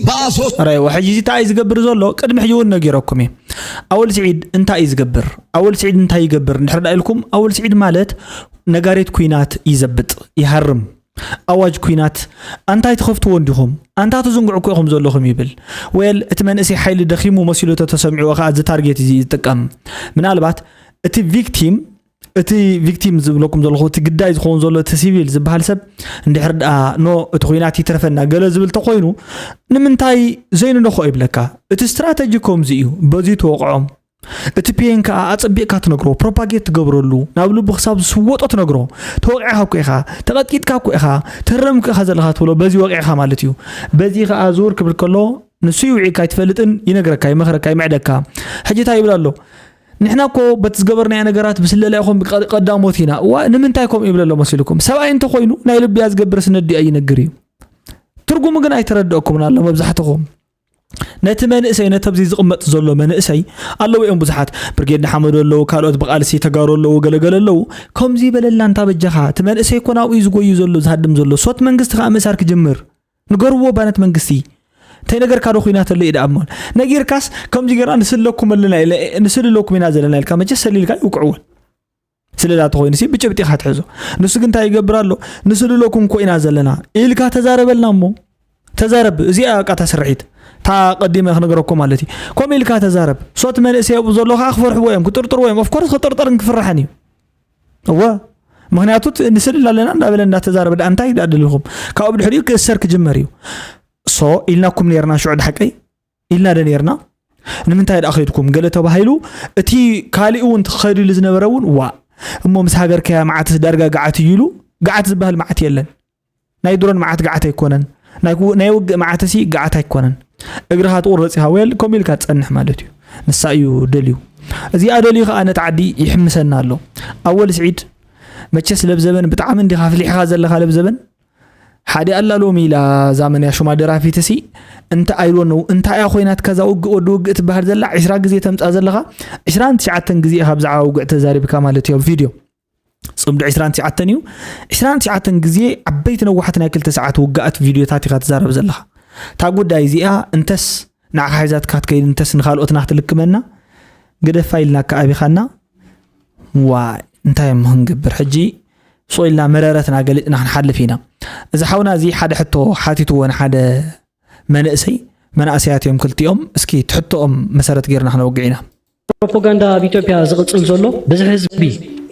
ብኣሶ ራይዋ ሕጂ እዚ እንታይ እዩ ዝገብር ዘሎ? ቅድሚ ሕጂ እውን ነጊረኩም እየ። ኣወል ስዒድ እንታይ እዩ ዝገብር? ኣወል ስዒድ እንታይ ይገብር እንድሕር ዳ ኢልኩም ኣወል ስዒድ ማለት ነጋሪት ኩናት ይዘብጥ ይሃርም ኣዋጅ ኩናት ኣንታይ ትኸፍትዎ እንዲኹም ኣንታ ትዝንግዑ እኮ ኢኹም ዘለኹም ይብል። ዌል እቲ መንእሰይ ሓይሊ ደኺሙ መሲሉ ተተሰሚዕዎ ከዓ እዚ ታርጌት እዚ ዝጥቀም ምናልባት እቲ ቪክቲም እቲ ቪክቲም ዝብለኩም ዘለኹ እቲ ግዳይ ዝኸውን ዘሎ እቲ ሲቪል ዝበሃል ሰብ እንድሕር ደኣ ኖ እቲ ኩናት ይትረፈና ገለ ዝብል ተኾይኑ ንምንታይ ዘይንለኾ ይብለካ። እቲ ስትራተጂ ከምዚ እዩ። በዚ ተወቕዖም። እቲ ፔን ከኣ ኣጸቢቕካ ትነግሮ፣ ፕሮፓጌት ትገብረሉ፣ ናብ ልቡ ክሳብ ዝስወጦ ትነግሮ። ተወቒዕካ እኮ ኢኻ፣ ተቐጥቂጥካ እኮ ኢኻ፣ ተረምኩ ኢኻ ዘለኻ ትብሎ በዚ ወቒዕካ ማለት እዩ። በዚ ከኣ ዙር ክብል ከሎ ንሱ ይውዒልካ ኣይትፈልጥን፣ ይነግረካ፣ ይመኽረካ፣ ይምዕደካ። ሕጂ እንታይ ይብል ኣሎ? ንሕና እኮ በቲ ዝገበርናዮ ነገራት ብስለላ ይኹን ብቀዳሞት ኢና። እዋ ንምንታይ ከምኡ ይብል ኣሎ መሲልኩም? ሰብኣይ እንተኾይኑ ናይ ልቢ እያ ዝገብር ስነዲኣ ይነግር እዩ። ትርጉሙ ግን ኣይተረድአኩምን ኣሎ መብዛሕትኹም። ነቲ መንእሰይ ነቲ ኣብዚ ዝቕመጥ ዘሎ መንእሰይ ኣለዉ እዮም ብዙሓት ብርጌድ ንሓመዱ ኣለዉ ካልኦት ብቓልሲ ተጋሩ ኣለዉ ገለገለ ኣለዉ ከምዚ ይበለልና እንታ በጃኻ እቲ መንእሰይ እኮ ናብኡ እዩ ዝጎዩ ዘሎ ዝሃድም ዘሎ ሶት መንግስቲ ከዓ ምእሳር ክጅምር ንገርዎ ባነት መንግስቲ እንታይ ነገርካ ዶ ኩናት ኣሎ ኢዳ ኣሞን ነጊርካስ ከምዚ ገርና ንስለኩም ኣለና ንስልለኩም ኢና ዘለና ኢልካ መቸ ሰሊልካ ይውቅዕዎን ስለላ ተኾይኑ ሲ ብጭብጢ ኢኻ ትሕዞ። ንሱ ግን እንታይ ይገብር ኣሎ? ንስልለኩም እኮ ኢና ዘለና ኢልካ ተዛረበልና እሞ። ተዛረብ። እዚኣ ቃታ ስርሒት። እታ ቀዲመ ክነገረኩም ማለት እዩ። ከምኡ ኢልካ ተዛረብ። ሶት መንእሰይ ኣብኡ ዘሎ ከዓ ክፈርሕዎ እዮም፣ ክጥርጥርዎ እዮም። ኦፍኮርስ ክጥርጠርን ክፍራሕን እዩ። እወ። ምኽንያቱ እቲ ንስልል ኣለና እንዳበለ እንዳተዛረበ ደኣ እንታይ ደኣ ደሊኹም? ካብኡ ብድሕሪኡ ክእሰር ክጅመር እዩ። ሶ ኢልናኩም ነርና ሽዑ ድሓቀይ? ኢልና ደ ነርና? ንምንታይ ደኣ ከይድኩም? ገለ ተባሂሉ እቲ ካሊእ እውን ክኸዱ ኢሉ ዝነበረ እውን ዋ እሞ ምስ ሃገር ከያ መዓትስ ዳርጋ ገዓት እዩ ኢሉ። ገዓት ዝበሃል መዓት የለን። ናይ ድሮን መዓት ገዓት ኣይኮነን። ናይ ኩ- ናይ ውግእ መዓትሲ ገዓት ኣይኮነን። እግርኻ ትቑረጽ ኢኻ ወል ከምኡ ኢልካ ትጸንሕ ማለት እዩ። ንሳ እዩ ደልዩ። እዚኣ ደልዩ ከኣ ነቲ ዓዲ ይሕምሰና ኣሎ። ኣወል ስዒድ መቸስ ለብዘበን ብጣዕሚ እንዲኻ ኣፍሊሕኻ ዘለኻ ለብዘበን ሓደ ኣላ ሎሚ ኢላ እዛ መን እያ ሽማ ደራፊት እሲ እንተ ኣይዶነው እንታይ እያ ኮይናት ከዛ ውግእ ወዲ ውግእ ትበሃል ዘላ ዕስራ ግዜ ተምፃ ዘለኻ ዕስራን ትሽዓተን ግዜ ኢኻ ብዛዕባ ውግእ ተዛሪብካ ማለት እዩ ኣብ ቪድዮ ጽምዶ ዕስራን ትሽዓተን እዩ ዕስራን ትሽዓተን ግዜ ዓበይቲ ነዋሕቲ ናይ ክልተ ሰዓት ውግኣት ቪድዮታት ኢኻ ትዛረብ ዘለኻ እታ ጉዳይ እዚኣ እንተስ ንዓኻ ሒዛትካ ትከይድ እንተስ ንኻልኦትና ክትልክመና ግደፋ ኢልናካ ኣቢኻና ዋይ እንታይ እሞ ክንገብር ሕጂ ስቕ ኢልና መረረትና ገሊፅና ክንሓልፍ ኢና እዚ ሓውና እዚ ሓደ ሕቶ ሓቲትዎ ንሓደ መንእሰይ መናእሰያት እዮም ክልቲኦም እስኪ ትሕቶኦም መሰረት ገይርና ክነወግዕ ኢና ፕሮፓጋንዳ ኣብ ኢትዮጵያ ዝቕፅል ዘሎ ብዝሒ ህዝቢ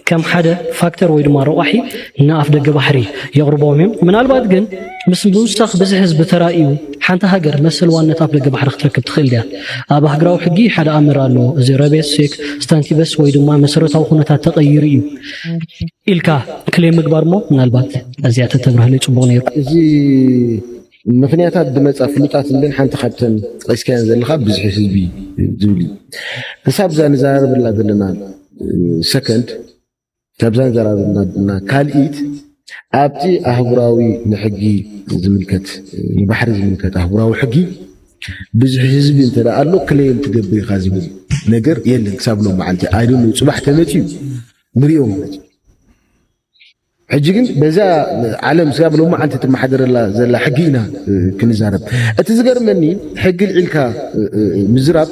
ከም ሓደ ፋክተር ወይ ድማ ረቋሒ ንኣፍ ደገ ባሕሪ የቕርቦም እዮም። ምናልባት ግን ምስ ምውሳኽ ብዝሒ ህዝቢ ተራእዩ ሓንቲ ሃገር መሰል ዋነት ኣፍ ደገ ባሕሪ ክትረክብ ትኽእል ድያ? ኣብ ኣህግራዊ ሕጊ ሓደ ኣምር ኣሎ። እዚ ረቤስ ሴክ ስታንቲቨስ ወይ ድማ መሰረታዊ ኩነታት ተቐይሩ እዩ ኢልካ ክሌም ምግባር እሞ ምናልባት እዚኣ ተተብርሃለይ ፅቡቕ ነይሩ። እዚ ምኽንያታት ዝመፃ ፍሉጣት እንድን ሓንቲ ካብተን ጠቂስካየን ዘለካ ብዝሒ ህዝቢ ዝብል እዩ። ክሳብ እዛ ንዘራረበላ ዘለና ሰከንድ ካብዛ ንዘራረበላ ዘለና ካልኢት ኣብቲ ኣህጉራዊ ንሕጊ ዝምልከት ንባሕሪ ዝምልከት ኣህጉራዊ ሕጊ ብዙሕ ህዝቢ እንተ ኣሎ ክለየም ትገብር ኢኻ ዝብል ነገር የለን ክሳብ ሎም መዓልቲ ኣይደሉ ፅባሕ ተመፅዩ ንሪኦ ማለት እዩ ሕጂ ግን በዛ ዓለም ስጋብ ሎማዓንቲ ትመሓደረላ ዘላ ሕጊ ኢና ክንዛረብ። እቲ ዝገርመኒ ሕጊ ልዒልካ ምዝራብ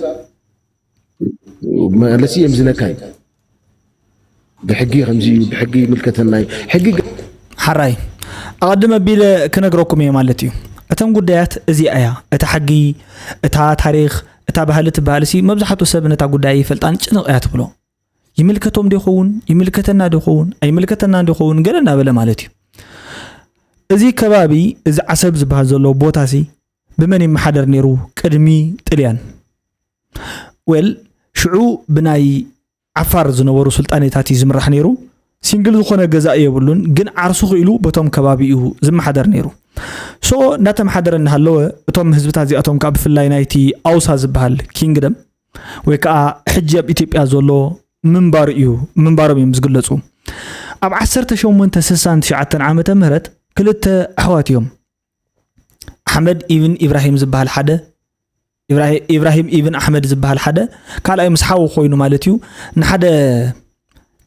መለሲ የምዝነካ እዩ። ብሕጊ ከምዚ እዩ፣ ብሕጊ ይምልከተና እዩ። ሕጊ ሓራይ ኣቐድም ኣቢለ ክነግረኩም እየ ማለት እዩ። እተን ጉዳያት እዚኣ እያ። እታ ሕጊ፣ እታ ታሪኽ፣ እታ ባህሊ ትበሃል ሲ መብዛሕትኡ ሰብ ነታ ጉዳይ ይፈልጣን ጭንቕ እያ ትብሎ። ይምልከቶም ዶ ይኸውን ይምልከተና ዶ ይኸውን ኣይምልከተና ዶ ይኸውን ገለ እናበለ ማለት እዩ እዚ ከባቢ እዚ ዓሰብ ዝበሃል ዘሎ ቦታ ሲ ብመን ይመሓደር ነይሩ ቅድሚ ጥልያን well ሽዑ ብናይ ዓፋር ዝነበሩ ስልጣኔታት እዩ ዝምራሕ ነይሩ ሲንግል ዝኾነ ገዛኢ የብሉን ግን ዓርሱ ክኢሉ በቶም ከባቢ እዩ ዝመሓደር ነይሩ so እናተመሓደረ እናሃለወ እቶም ህዝብታት እዚኣቶም ከዓ ብፍላይ ናይቲ ኣውሳ ዝበሃል ኪንግደም ወይ ከዓ ሕጂ ኣብ ኢትዮጵያ ዘሎ ምንባሩ እዩ ምንባሮም እዮም ዝግለፁ ኣብ ዓሰርተ ሸሞንተ ስሳን ትሽዓተን ዓመተ ምህረት ክልተ ኣሕዋት እዮም ኣሕመድ ኢብን ኢብራሂም ዝበሃል ሓደ ኢብራሂም ኢብን ኣሕመድ ዝበሃል ሓደ ካልኣይ ምስ ሓው ኮይኑ ማለት እዩ ንሓደ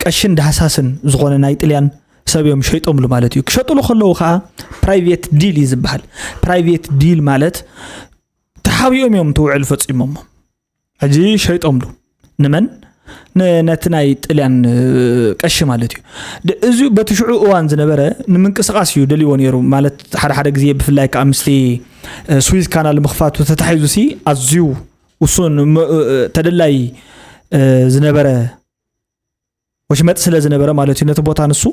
ቀሽን ዳህሳስን ዝኾነ ናይ ጥልያን ሰብ እዮም ሸይጦምሉ ማለት እዩ ክሸጥሉ ከለዉ ከዓ private deal እዩ ዝበሃል private deal ማለት ተሓቢኦም እዮም ትውዕል ፈፂሞሞ ሕጂ ሸይጦምሉ ንመን ነቲ ናይ ጥልያን ቀሺ ማለት እዩ እዚ በቲ ሽዑ እዋን ዝነበረ ንምንቅስቃስ እዩ ደልዎ ነይሩ ማለት ሓደ ሓደ ግዜ ብፍላይ ከዓ ምስቲ ስዊዝ ካናል ምኽፋቱ ተታሒዙ ሲ ኣዝዩ ውሱን ተደላይ ዝነበረ ወሽመጥ ስለ ዝነበረ ማለት እዩ ነቲ ቦታ ንሱ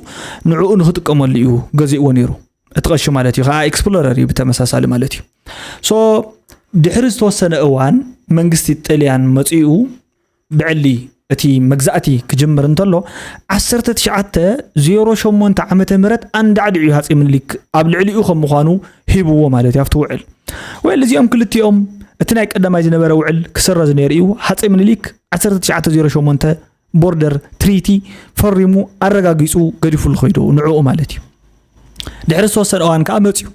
ንዕኡ ንክጥቀመሉ እዩ ገዚእዎ ነይሩ እቲ ቀሺ ማለት እዩ ከዓ ኤክስፕሎረር እዩ ብተመሳሳሊ ማለት እዩ so ድሕሪ ዝተወሰነ እዋን መንግስቲ ጥልያን መፂኡ ብዕሊ እቲ መግዛእቲ ክጅምር እንተሎ ዓሰርተ ትሽዓተ ዜሮ ሸሞንተ ዓመተ ምህረት ኣንዳዕዲዑ እዩ ሃፀይ ምኒልክ ኣብ ልዕሊኡ ከም ምዃኑ ሂብዎ ማለት እዩ ኣብቲ ውዕል well እዚኦም ክልቲኦም እቲ ናይ ቀዳማይ ዝነበረ ውዕል ክስረዝ ነይሩ እዩ ሃፀይ ምኒልክ ዓሰርተ ትሽዓተ ዜሮ ሸሞንተ border treaty ፈሪሙ ኣረጋጊፁ ገዲፉሉ ከይዱ ንዕኡ ማለት እዩ ድሕሪ ዝተወሰነ እዋን ከዓ መፅዩ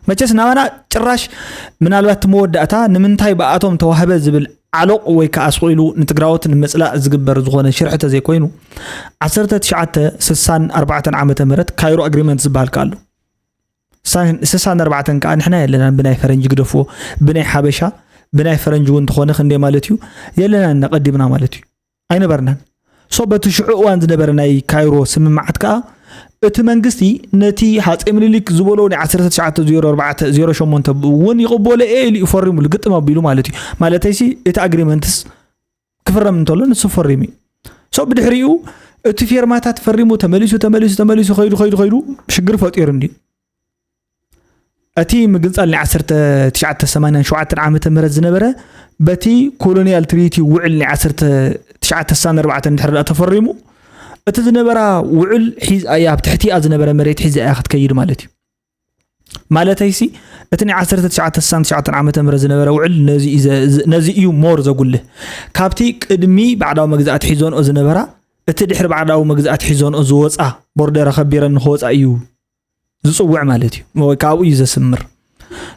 መቸስ ናባና ጭራሽ ምናልባት እቲ መወዳእታ ንምንታይ ብኣቶም ተዋህበ ዝብል ዓሎቕ ወይ ከዓ ስቕ ኢሉ ንትግራዎት ንምፅላእ ዝግበር ዝኾነ ሽርሒ ተዘይኮይኑ ዓሰርተ ትሽዓተ ስሳን ኣርባዕተን ዓመተ ምህረት ካይሮ ኣግሪመንት ዝበሃል ከኣሉ ስሳን ኣርባዕተን ከዓ ንሕና የለናን ብናይ ፈረንጂ ግደፍዎ ብናይ ሓበሻ ብናይ ፈረንጂ እውን እንተኾነ ክንደይ ማለት እዩ የለናን እናቐዲምና ማለት እዩ ኣይነበርናን ሶ በቲ ሽዑ እዋን ዝነበረ ናይ ካይሮ ስምምዓት ከዓ እቲ መንግስቲ ነቲ ሃፀይ ምኒልክ ዝበሎ ናይ ዓሰርተ ትሽዓተ ዜሮ ኣርባዕተ ዜሮ ሸሞንተ እውን ይቕበሎ እየ ኢሉ እዩ ፈሪሙ ልግጥም ኣቢሉ ማለት እዩ። ማለተይሲ እቲ ኣግሪመንትስ ክፍረም እንተሎ ንሱ ፈሪሙ እዩ። ሶ ብድሕሪኡ እቲ ፌርማታት ፈሪሙ ተመሊሱ ተመሊሱ ተመሊሱ ከይዱ ከይዱ ከይዱ ሽግር ፈጢሩ እንዲ እቲ ምግንፃል ናይ ዓሰርተ ትሽዓተ ሰማንያን ሸውዓተን ዓመተ ምህረት ዝነበረ በቲ ኮሎኒያል ትሪቲ ውዕል ናይ ዓሰርተ ትሽዓተ ስሳን ኣርባዕተን ድሕሪ ዳኣ ተፈሪሙ እቲ ዝነበራ ውዕል ሒዝ እያ ኣብ ትሕቲኣ ዝነበረ መሬት ሒዝ እያ ክትከይድ ማለት እዩ። ማለተይሲ እቲ ናይ ዓሰርተ ትሽዓተ ስሳን ትሽዓተን ዓመተ ምህረት ዝነበረ ውዕል ነዚ እዩ ዘ- ነዚ እዩ ሞር ዘጉልህ ካብቲ ቅድሚ ባዕዳዊ መግዛእቲ ሒዞንኦ ዝነበራ እቲ ድሕሪ ባዕዳዊ መግዛእቲ ሒዞንኦ ዝወፃ ቦርደር ኣኸቢረን ንክወፃ እዩ ዝፅውዕ ማለት እዩ ወይ ካብኡ እዩ ዘስምር።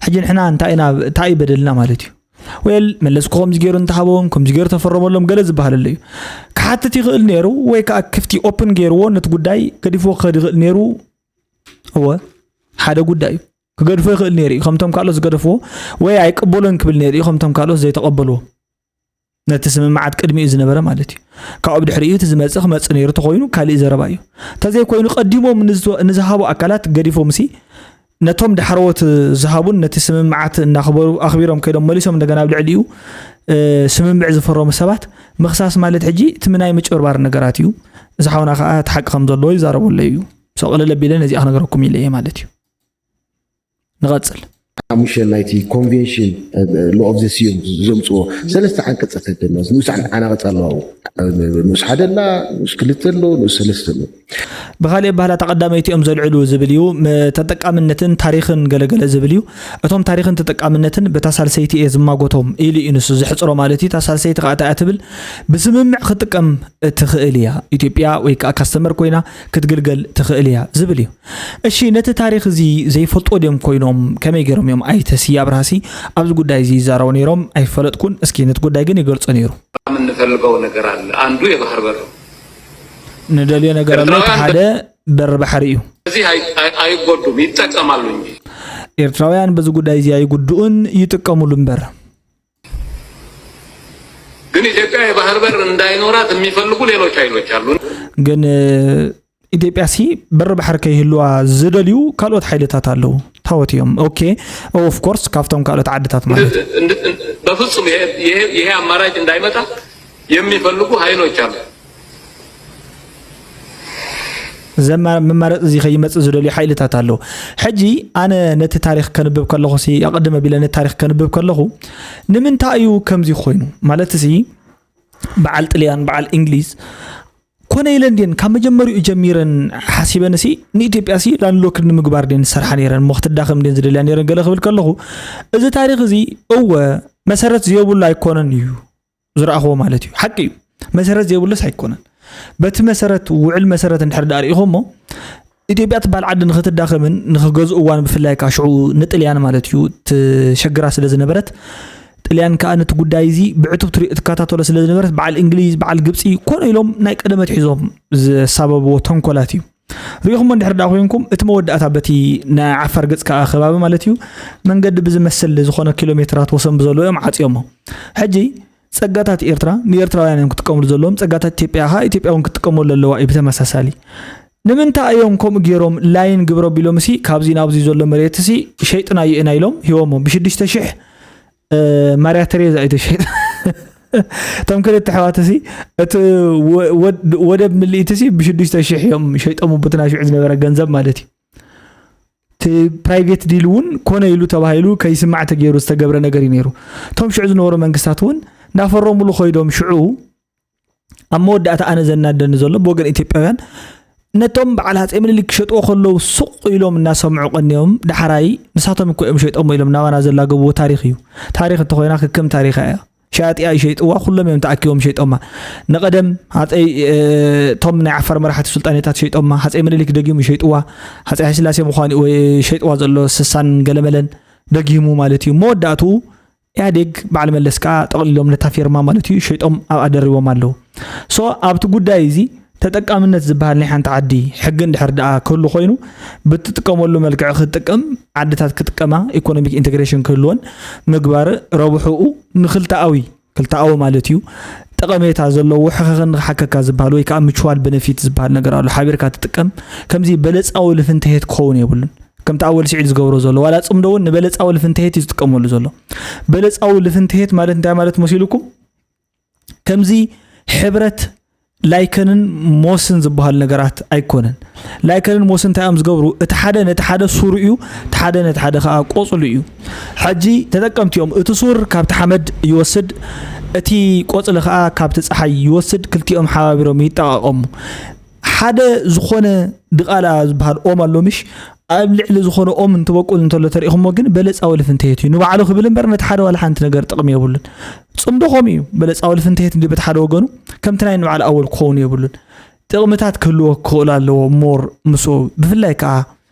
ሕጂ ንሕና እንታይ ኢና እንታይ እዩ በደልና ማለት እዩ። ወል መለስኩ ከምዚ ገይሩ እንተሃበዎም ከምዚ ገይሩ ተፈረመሎም ገለ ዝበሃል ኣሎ እዩ። ክሓትት ይኽእል ነይሩ ወይ ከዓ ክፍቲ ኦፕን ገይርዎ ነቲ ጉዳይ ገዲፍዎ ክኸድ ይኽእል ነይሩ። እወ ሓደ ጉዳይ እዩ። ክገድፎ ይኽእል ነይሩ እዩ ከምቶም ካልኦት ዝገደፍዎ ወይ ኣይቅበሎን ክብል ነይሩ እዩ ከምቶም ካልኦት ዘይተቐበልዎ። ነቲ ስምምዓት ቅድሚኡ ዝነበረ ማለት እዩ። ካብኡ ብድሕሪኡ እቲ ዝመፅእ ክመፅእ ነይሩ ተኮይኑ ካሊእ ዘረባ እዩ። እንተዘይኮይኑ ቀዲሞም ንዝሃቡ ኣካላት ገዲፎም ሲ ነቶም ዳሕረዎት ዝሃቡን ነቲ ስምምዓት እናኽበሩ ኣኽቢሮም ከይዶም መሊሶም እንደገና ኣብ ልዕሊኡ ስምምዕ ዝፈረሙ ሰባት ምኽሳስ ማለት ሕጂ እቲ ምናይ ምጭብርባር ነገራት እዩ። እዚ ሓውና ከዓ እቲ ሓቂ ከም ዘለዎ ይዛረበሎ እዩ። ሰቕለል ኣቢለ ነዚኣ ክነግረኩም ኢለ እየ ማለት እዩ። ንቐፅል። ሓሙሽተ ናይቲ ኮንቬንሽን ሎ ኦፍ ዘ ሲዩም ዘምፅዎ ሰለስተ ዓንቀፃት ደማ ንኡሳን ዓናቐፅ ኣለዋ። ንኡስ ሓደ ኣላ፣ ንኡስ ክልተ ኣሎ፣ ንኡስ ሰለስተ ኣሎ። ብኻሊእ ኣባህላ ተቐዳመይቲ እዮም ዘልዕሉ ዝብል እዩ። ተጠቃምነትን ታሪኽን ገለገለ ዝብል እዩ። እቶም ታሪኽን ተጠቃምነትን በታ ሳልሰይቲ እየ ዝማጎቶም ኢሉ እዩ ንሱ ዘሕፅሮ ማለት እዩ። እታ ሳልሰይቲ ከዓ እንታይ እያ ትብል? ብስምምዕ ክትጥቀም ትኽእል እያ። ኢትዮጵያ ወይ ከዓ ካስተመር ኮይና ክትግልገል ትኽእል እያ ዝብል እዩ። እሺ ነቲ ታሪኽ እዚ ዘይፈልጦ ድዮም ኮይኖም ከመይ ገይሮም እዮም ኣይተ ስየ ኣብርሃሲ ኣብዚ ጉዳይ እዚ ይዛረቡ ነይሮም ኣይፈለጥኩን እስኪ ነቲ ጉዳይ ግን ይገልጾ ነይሩ። የምንፈልገው ነገር አለ። አንዱ የባህር በር ንደልዮ ነገር ኣሎ እቲ ሓደ በር ባሕሪ እዩ። እዚህ አይጎዱም ይጠቀማሉ እንጂ ኤርትራውያን በዚ ጉዳይ እዚ ኣይጉድኡን ይጥቀሙሉ እምበር ግን ኢትዮጵያ የባህር በር እንዳይኖራት የሚፈልጉ ሌሎች ኃይሎች አሉ። ግን ኢትዮጵያ ሲ በር ባሕሪ ከይህልዋ ዝደልዩ ካልኦት ሓይልታት ኣለዉ። ታወት እዮም። ኦኬ ኦፍ ኮርስ ካብቶም ካልኦት ዓድታት ማለት በፍጹም ይሄ አማራጭ እንዳይመጣ የሚፈልጉ ኃይሎች አሉ። ዘማ መማረፂ እዚ ከይመፅእ ዝደልዩ ሓይልታት ኣለዉ። ሕጂ ኣነ ነቲ ታሪክ ከንብብ ከለኹ ሲ ኣቐድም ኣቢለ ነቲ ታሪክ ከንብብ ከለኹ ንምንታይ እዩ ከምዚ ኮይኑ ማለት ሲ በዓል ጥልያን በዓል እንግሊዝ ኮነ ኢለን ድን ካብ መጀመሪኡ ጀሚረን ሓሲበን ሲ ንኢትዮጵያ ሲ ላንድሎክድ ንምግባር ድን ዝሰርሓ ነይረን እሞ ክትዳኸም ድን ዝደልያ ነይረን ገለ ክብል ከለኹ እዚ ታሪክ እዚ እወ መሰረት ዘየብሉ ኣይኮነን እዩ ዝረኣኽዎ ማለት እዩ። ሓቂ እዩ መሰረት ዘይብሉስ ኣይኮነን። በቲ መሰረት ውዕል መሰረት እንድሕር ዳኣ ርኢኹሞ ኢትዮጵያ ትበሃል ዓዲ ንክትዳኸምን ንክገዝእዋን ብፍላይ ከዓ ሽዑ ንጥልያን ማለት እዩ ትሸግራ ስለ ዝነበረት ጥልያን ከዓ ነቲ ጉዳይ እዚ ብዕቱብ ትሪኦ ትከታተሎ ስለ ዝነበረት በዓል እንግሊዝ በዓል ግብፂ ኮነ ኢሎም ናይ ቀደም ኣትሒዞም ዘሳበብዎ ተንኮላት እዩ። ርኢኹሞ እንድሕር ዳኣ ኮይንኩም እቲ መወዳእታ በቲ ናይ ዓፋር ገፅ ከዓ ከባቢ ማለት እዩ መንገዲ ብዝመስል ዝኾነ ኪሎ ሜትራት ወሰን ብዘሎ እዮም ዓፅዮሞ። ሕጂ ፀጋታት ኤርትራ ንኤርትራውያን እዮም ክጥቀምሉ ዘለዎም፣ ፀጋታት ኢትዮጵያ ከዓ ኢትዮጵያ እውን ክትጥቀመሉ ኣለዋ እዩ ብተመሳሳሊ። ንምንታይ እዮም ከምኡ ገይሮም ላይን ግብሮ ቢሎም ሲ ካብዚ ናብዚ ዘሎ መሬት ሲ ሸይጥናዮ ኢና ኢሎም ሂቦሞ ብሽዱሽተ ሽሕ ማርያ ተሬዛ እዩ ተሸይጡ። እቶም ክልተ ኣሕዋት ሲ እቲ ወደብ ምልኢት ሲ ብሽዱሽተ ሽሕ እዮም ሸይጦም ብቲ ናይ ሽዑ ዝነበረ ገንዘብ ማለት እዩ። እቲ ፕራይቬት ዲል እውን ኮነ ኢሉ ተባሂሉ ከይስማዕ ተገይሩ ዝተገብረ ነገር እዩ ነይሩ። እቶም ሽዑ ዝነበሩ መንግስታት እውን እንዳፈረሙሉ ኮይዶም ሽዑ ኣብ መወዳእታ ኣነ ዘናደኒ ዘሎ ብወገን ኢትዮጵያውያን ነቶም በዓል ሃፀይ ምኒልክ ክሸጥዎ ከለዉ ሱቕ ኢሎም እናሰምዑ ቀኒዮም ዳሕራይ ንሳቶም እኮ እዮም ሸይጦሞ ኢሎም ናባና ዘላገብዎ ታሪኽ እዩ። ታሪኽ እንተኾይና ክክም ታሪኻ እያ። ሸያጢኣ ይሸይጥዋ ኩሎም እዮም ተኣኪቦም ሸይጦማ። ንቐደም ሃፀይ እቶም ናይ ዓፋር መራሕቲ ሱልጣኔታት ሸይጦማ። ሃፀይ ምኒልክ ደጊሙ ይሸይጥዋ። ሃፀይ ሃይለስላሴ ምዃኑ ወይ ሸይጥዋ ዘሎ ስሳን ገለመለን ደጊሙ ማለት እዩ። መወዳእትኡ ኢህኣዴግ በዓል መለስ ከዓ ጠቕሊሎም ነታ ፌርማ ማለት እዩ ሸይጦም ኣብኣ ደሪቦም ኣለዉ። ሶ ኣብቲ ጉዳይ እዚ ተጠቃምነት ዝበሃል ናይ ሓንቲ ዓዲ ሕጊ እንድሕር ደኣ ክህሉ ኮይኑ ብትጥቀመሉ መልክዕ ክትጥቀም ዓድታት ክጥቀማ ኢኮኖሚክ ኢንቴግሬሽን ክህልወን ምግባር ረብሕኡ ንክልተኣዊ ክልተኣዊ ማለት እዩ ጠቐሜታ ዘለዎ ሕኸኸኒ ክሓከካ ዝበሃል ወይ ከዓ ምችዋል በነፊት ዝበሃል ነገር ኣሎ። ሓቢርካ ትጥቀም። ከምዚ በለፃዊ ልፍንተሄት ክኸውን የብሉን። ከምቲ ኣወል ስዒድ ዝገብሮ ዘሎ፣ ዋላ ፅምዶ እውን ንበለፃዊ ልፍንተሄት እዩ ዝጥቀመሉ ዘሎ። በለፃዊ ልፍንተሄት ማለት እንታይ ማለት መሲሉኩም? ከምዚ ሕብረት ላይከንን ሞስን ዝበሃል ነገራት ኣይኮነን። ላይከንን ሞስን እንታይ እዮም ዝገብሩ? እቲ ሓደ ነቲ ሓደ ሱሩ እዩ፣ እቲ ሓደ ነቲ ሓደ ከዓ ቆፅሉ እዩ። ሕጂ ተጠቀምቲ እዮም። እቲ ሱር ካብቲ ሓመድ ይወስድ፣ እቲ ቆፅሊ ከዓ ካብቲ ፀሓይ ይወስድ። ክልቲኦም ሓባቢሮም ይጠቃቀሙ። ሓደ ዝኾነ ድቓላ ዝበሃል ኦም ኣሎ ምሽ? ኣብ ልዕሊ ዝኾነ ኦም እንትበቁል እንተሎ ተሪእኹሞ ግን በለፃዊ ልፍንተየት እዩ። ንባዕሉ ክብል እምበር ነቲ ሓደ ዋላ ሓንቲ ነገር ጥቕሚ የብሉን። ፅምዶ ከምኡ እዩ። በለፃዊ ልፍንተየት እንዲ በቲ ሓደ ወገኑ ከምቲ ናይ ንባዕሉ ኣወል ክኸውን የብሉን። ጥቕምታት ክህልዎ ክኽእሉ ኣለዎ። ሞር ምስኡ ብፍላይ ከዓ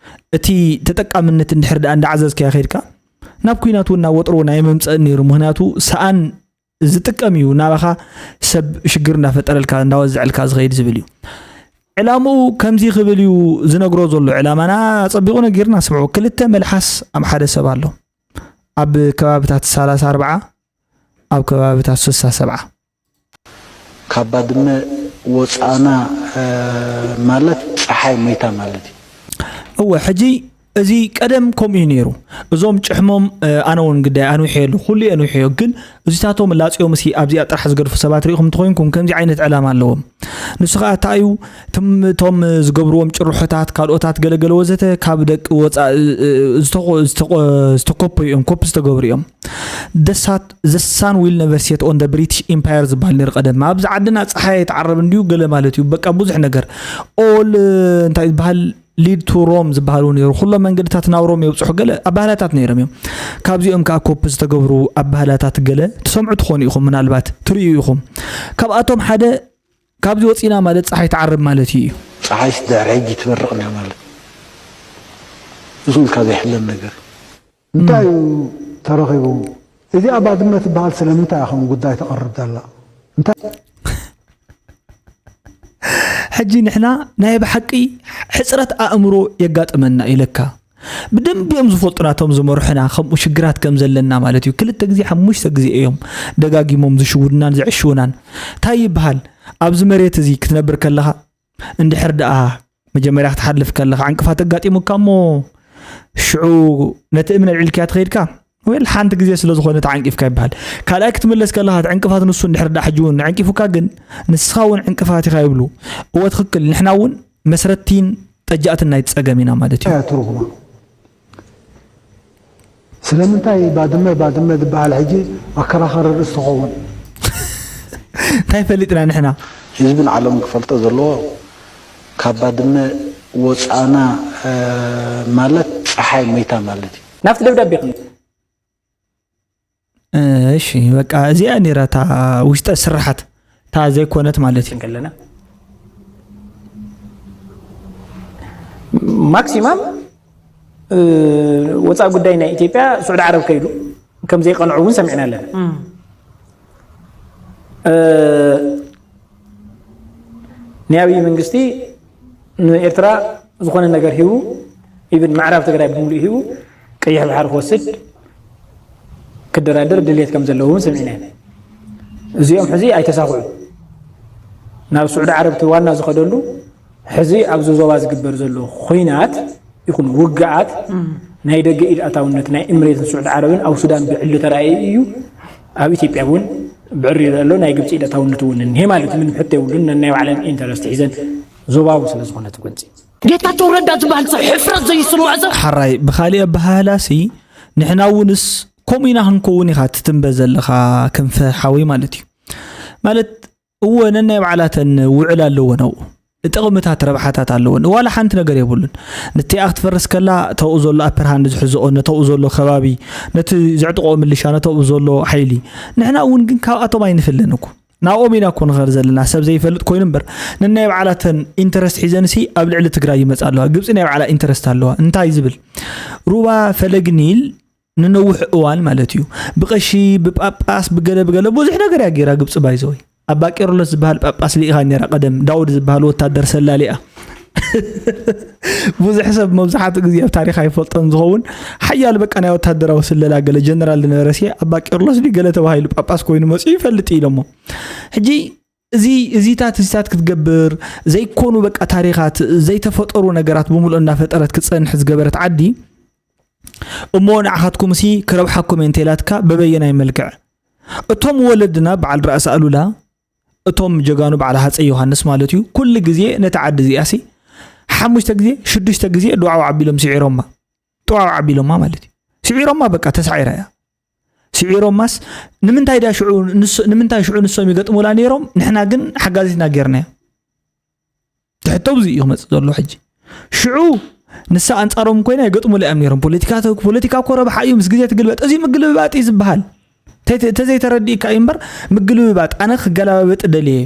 እቲ ተጠቃምነት እንድሕር ደኣ እንዳዓዘዝካዮ ከይድካ ናብ ኩናት እውን ናብ ወጥሮ እውን ኣይመምፀእን ነይሩ። ምኽንያቱ ሰኣን ዝጥቀም እዩ። ናባኻ ሰብ ሽግር እንዳፈጠረልካ እንዳወዘዐልካ ዝኸይድ ዝብል እዩ። ዕላምኡ ከምዚ ክብል እዩ ዝነግሮ ዘሎ። ዕላማና ጸቢቑ ነጊርና ስምዑ። ክልተ መልሓስ ኣብ ሓደ ሰብ ኣሎ። ኣብ ከባብታት ሰላሳ ኣርባዓ፣ ኣብ ከባብታት ስሳ ሰብዓ። ካብ ባድመ ወፃእና ማለት ፀሓይ ሞይታ ማለት እዩ። እወ ሕጂ እዚ ቀደም ከምኡ እዩ ነይሩ። እዞም ጭሕሞም ኣነ እውን ግዳይ ኣንዊሐየሉ፣ ኩሉ እየ ኣንዊሐዮ። ግን እዚታቶም ላፅዮም ሲ ኣብዚኣ ጥራሕ ዝገድፉ ሰባት ርኢኹም እንተኾይንኩም ከምዚ ዓይነት ዕላማ ኣለዎም። ንሱ ከዓ እንታይ እዩ? ትም እቶም ዝገብርዎም ጭርሖታት፣ ካልኦታት ገለገለ ወዘተ ካብ ደቂ ወፃኢ ዝተኮፖዩ እዮም፣ ኮፒ ዝተገብሩ እዮም። The sun will never set on the British Empire ዝበሃል ነይሩ ቀደም። ኣብዚ ዓድና ፀሓይ ኣይትዓረብ እንድዩ ገለ ማለት እዩ። በቃ ብዙሕ ነገር all እንታይ ዝበሃል lead to Rome ዝበሃል እውን ነይሩ። ኩሎም መንገድታት ናብ ሮም የብፅሑ ገለ ኣባህላታት ነይሮም እዮም። ካብዚኦም ከዓ ኮፒ ዝተገብሩ ኣባህላታት ገለ ትሰምዑ ትኾኑ ኢኹም፣ ምናልባት ትርእዩ ኢኹም። ካብኣቶም ሓደ ካብዚ ወፂና ማለት ፀሓይ ትዓርብ ማለት እዩ እዩ። ፀሓይስ ድሕሪ ሕጂ ትበርቕ እንድያ ማለት እሱ ኢልካ ዘይሕለም ነገር። እንታይ እዩ ተረኺቡ? እዚኣ ባድመ ትበሃል ስለምንታይ እያ ከምኡ ጉዳይ ተቕርብ ዘላ? እንታይ ሕጂ ንሕና ናይ ብሓቂ ሕፅረት ኣእምሮ የጋጥመና ኢለካ። ብደንቢ እዮም ዝፈልጡ ናቶም ዝመርሑና ከምኡ ሽግራት ከም ዘለና ማለት እዩ። ክልተ ግዜ ሓሙሽተ ግዜ እዮም ደጋጊሞም ዝሽውዱናን ዝዕሽውናን። እንታይ ይበሃል ኣብዚ መሬት እዚ ክትነብር ከለኻ እንድሕር ደኣ መጀመርያ ክትሓልፍ ከለኻ ዕንቅፋት ኣጋጢሙካ እሞ ሽዑ ነቲ እምኒ ኣልዒልካያ ትኸይድካ ወይ ሓንቲ ግዜ ስለ ዝኾነ ተዓንቂፍካ ይበሃል። ካልኣይ ክትምለስ ከለኻ እቲ ዕንቅፋት ንሱ እንድሕር ደኣ ሕጂ እውን ዕንቂፉካ ግን ንስኻ እውን ዕንቅፋት ኢኻ ይብሉ። እወ ትኽክል ንሕና እውን መስረቲን ጠጃእትን ናይቲ ጸገም ኢና ማለት እዩ። ትርጉማ ስለምንታይ ባድመ ባድመ ዝበሃል ሕጂ ኣከራኸሪ ርእሲ ትኸውን? እንታይ ፈሊጥና ንሕና? ህዝብን ዓለምን ክፈልጦ ዘለዎ ካብ ባድመ ወፃእና ማለት ፀሓይ ሞይታ ማለት እዩ። ናብቲ ደብዳቤ ክንመፅእ። እሺ በቃ እዚኣ ነይራ እታ ውሽጠ ስራሓት እታ ዘይኮነት ማለት እዩ። ከለና ማክሲማም ወፃኢ ጉዳይ ናይ ኢትዮጵያ ስዑዲ ዓረብ ከይዱ ከም ዘይቀንዑ እውን ሰሚዕና ኣለና። ናይ ኣብይ መንግስቲ ንኤርትራ ዝኾነ ነገር ሂቡ ኢብን ምዕራብ ትግራይ ብምሉእ ሂቡ ቀይሕ ባሕሪ ክወስድ ክደራደር ድሌት ከም ዘለዎ እውን ሰሚዕና ኢና። እዚኦም ሕዚ ኣይተሳኽዑ ናብ ስዑዲ ዓረብ እቲ ዋና ዝኸደሉ ሕዚ ኣብዚ ዞባ ዝግበር ዘሎ ኹናት ይኹን ውግኣት ናይ ደገ ኢድ ኣታውነት ናይ እምሬትን ስዑዲ ዓረብን ኣብ ሱዳን ብዕሊ ተራእዩ እዩ። ኣብ ኢትዮጵያ እውን ብዕሪ ይረአ ኣሎ። ናይ ግብፂ ኢድ ኣታውነት እውን እኒሄ ማለት ምንም ሕቶ የብሉን። ነናይ ባዕለን ኢንተረስት ሒዘን ዞባዊ ስለ ዝኾነ ትጎንፂ ጌታቸው ረዳ ዝበሃል ሰብ ሕፍረት ዘይስምዖ ሰብ ሓራይ ብኻሊእ ኣበሃህላሲ ንሕና እውንስ ከምኡ ኢና ክንከውን ኢኻ ትትንበ ዘለኻ ክንፈ ሓወይ ማለት እዩ። ማለት እወ ነናይ ባዕላተን ውዕል ኣለወን ኣብኡ ጥቕምታት ረብሓታት ኣለወን ዋላ ሓንቲ ነገር የብሉን። ንቲኣ ክትፈርስ ከላ ተብኡ ዘሎ ኣፐርሃንድ ዝሕዝኦ ነተብኡ ዘሎ ከባቢ ነቲ ዘዕጥቆ ምልሻ ነተብኡ ዘሎ ሓይሊ ንሕና እውን ግን ካብኣቶም ኣይንፍለን እኮ ናብኦም ኢና እኮ ንኸር ዘለና ሰብ ዘይፈልጥ ኮይኑ እምበር ነናይ ባዕላተን ኢንተረስት ሒዘንሲ ኣብ ልዕሊ ትግራይ ይመፃ ኣለዋ። ግብፂ ናይ ባዕላ ኢንተረስት ኣለዋ እንታይ ዝብል ሩባ ፈለግ ኒል ንነውሕ እዋን ማለት እዩ ብቐሺ ብጳጳስ ብገለ ብገለ ብዙሕ ነገር እያ ገይራ ግብፂ ባይዘወይ ኣባ ቄርሎስ ዝበሃል ጳጳስ ልኢኻ ነይራ ቀደም ዳውድ ዝበሃል ወታደር ሰላሊኣ ብዙሕ ሰብ መብዛሕትኡ ግዜ ኣብ ታሪኽ ኣይፈልጦን ዝኸውን ሓያል በቃ ናይ ወታደራዊ ስለላ ገለ ጀነራል ዝነበረ ሲ ኣባ ቄርሎስ ድዩ ገለ ተባሂሉ ጳጳስ ኮይኑ መፅኡ ይፈልጥ ኢሎሞ። ሕጂ እዚ እዚታት እዚታት ክትገብር ዘይኮኑ በቃ ታሪኻት ዘይተፈጠሩ ነገራት ብምሉእ እናፈጠረት ክትፀንሕ ዝገበረት ዓዲ እሞ ንዓኻትኩም ሲ ክረብሓኩም እየ እንተኢላትካ በበየናይ መልክዕ? እቶም ወለድና በዓል ራእሲ ኣሉላ እቶም ጀጋኑ በዓል ሃፀይ ዮሃንስ ማለት እዩ ኩሉ ግዜ ነቲ ዓዲ እዚኣ ሲ ሓሙሽተ ግዜ ሽዱሽተ ግዜ ድዋዕዋዕ ኣቢሎም ስዒሮማ። ጥዋዕ ኣቢሎማ ማለት እዩ። ስዒሮማ በቃ ተሳዒራ እያ። ስዒሮማስ ንምንታይ ዳ ሽዑ ንሶ- ንምንታይ ሽዑ ንሶም ይገጥሙላ ነይሮም ንሕና ግን ሓጋዚትና ጌርናዮ። ትሕቶ ብዙ እዩ ክመፅእ ዘሎ ሕጂ። ሽዑ ንሳ ኣንፃሮም ኮይና ይገጥሙላ እዮም ነይሮም። ፖለቲካ ተ- ፖለቲካ እኮ ረብሓ እዩ ምስ ግዜ ትግልበጥ። እዚ ምግልብባጥ እዩ ዝበሃል። ተዘይተረዲእካ እዩ እምበር ምግልብባጥ ኣነ ክገላባበጥ ደልየ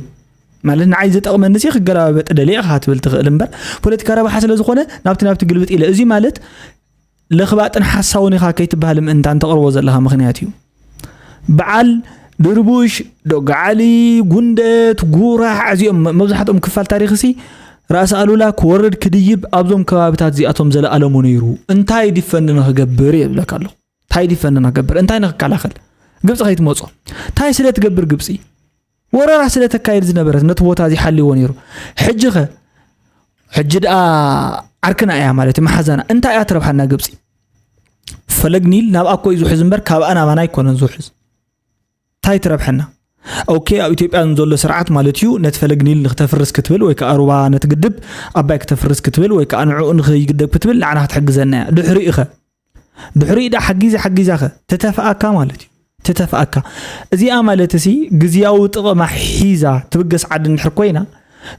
ማለት ንዓይ ዝጠቕመኒ ሲ ክገላባበጥ ደልየ ኢኻ ክትብል ትኽእል እምበር ፖለቲካ ረብሓ ስለ ዝኾነ ናብቲ ናብቲ ግልብጥ ኢለ እዚ ማለት ለኽባጥን ሓሳውን ኢኻ ከይትበሃል ምእንታን ተቕርቦ ዘለኻ ምኽንያት እዩ። በዓል ድርቡሽ፣ ዶጋዓሊ፣ ጉንደት፣ ጉራሕ እዚኦም መብዛሕትኦም ክፋል ታሪኽ ሲ ራእሲ ኣሉላ ክወርድ ክድይብ ኣብዞም ከባብታት እዚኣቶም ዘለኣለሙ ነይሩ እንታይ ዲፈንድ ንኽገብር እየ ዝብለካ ኣለኹ። እንታይ ዲፈንድ ንኽገብር እንታይ ንኽከላኸል ግብፂ ከይትመፆ እንታይ ስለ ትገብር ግብፂ ወረራ ስለ ተካይድ ዝነበረት ነቲ ቦታ እዚ ሓልዎ ነይሩ። ሕጂ ኸ ሕጂ ደኣ ዓርክና እያ ማለት እዩ መሓዛና እንታይ እያ ትረብሓና ግብፂ? ፈለግ ኒል ናብ ኣኮ እዩ ዝውሕዝ እምበር ካብ ኣና ኣባና ኣይኮነን ዝውሕዝ። እንታይ ትረብሐና? ኦኬ ኣብ ኢትዮጵያ ዘሎ ስርዓት ማለት እዩ ነቲ ፈለግ ኒል ንክተፍርስ ክትብል ወይ ከዓ ሩባ ነቲ ግድብ ኣባይ ክተፍርስ ክትብል ወይ ከዓ ንዕኡ ንክይግደብ ክትብል ንዓና ክትሕግዘና እያ። ድሕሪኡ ኸ ድሕሪኡ ዳ ሓጊዛ ሓጊዛ ኸ ትተፍኣካ ማለት እዩ። ትተፍኣካ እዚኣ ማለት እሲ ግዝያዊ ጥቕማ ሒዛ ትብገስ ዓዲ እንድሕር ኮይና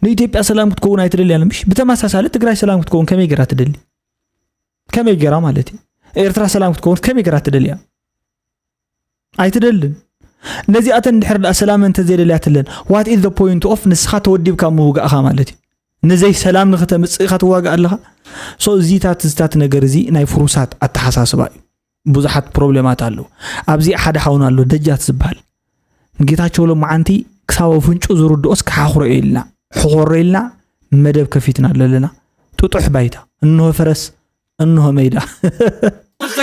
ንኢትዮጵያ ሰላም ክትከውን ኣይትደልያን ምሽ? ብተመሳሳሊ ትግራይ ሰላም ክትከውን ከመይ ገይራ ትደሊ? ከመይ ገይራ ማለት እዩ ኤርትራ ሰላም ክትከውን ከመይ ገይራ ትደልያ? ኣይትደልን። ነዚኣተን እንድሕር ደኣ ሰላም እንተዘይደልያትለን what is the point of ንስኻ ተወዲብካ ምውጋእኻ ማለት እዩ። ንዘይ ሰላም ንኽተምፅእ ኢኻ ትዋጋእ ኣለኻ። So እዚታት እዚታት ነገር እዚ ናይ ፍሩሳት ኣተሓሳስባ እዩ። ብዙሓት ፕሮብሌማት ኣለዉ። ኣብዚ ሓደ ሓውና ኣሎ ደጃት ዝበሃል ንጌታቸው ሎማዓንቲ ክሳብ ኣፍንጩ ዝርድኦስ ክሓኽሮ ኢልና ሕኾሮ ኢልና መደብ ከፊትና ኣለለና። ጥጡሕ ባይታ እንሆ ፈረስ እንሆ ሜዳ።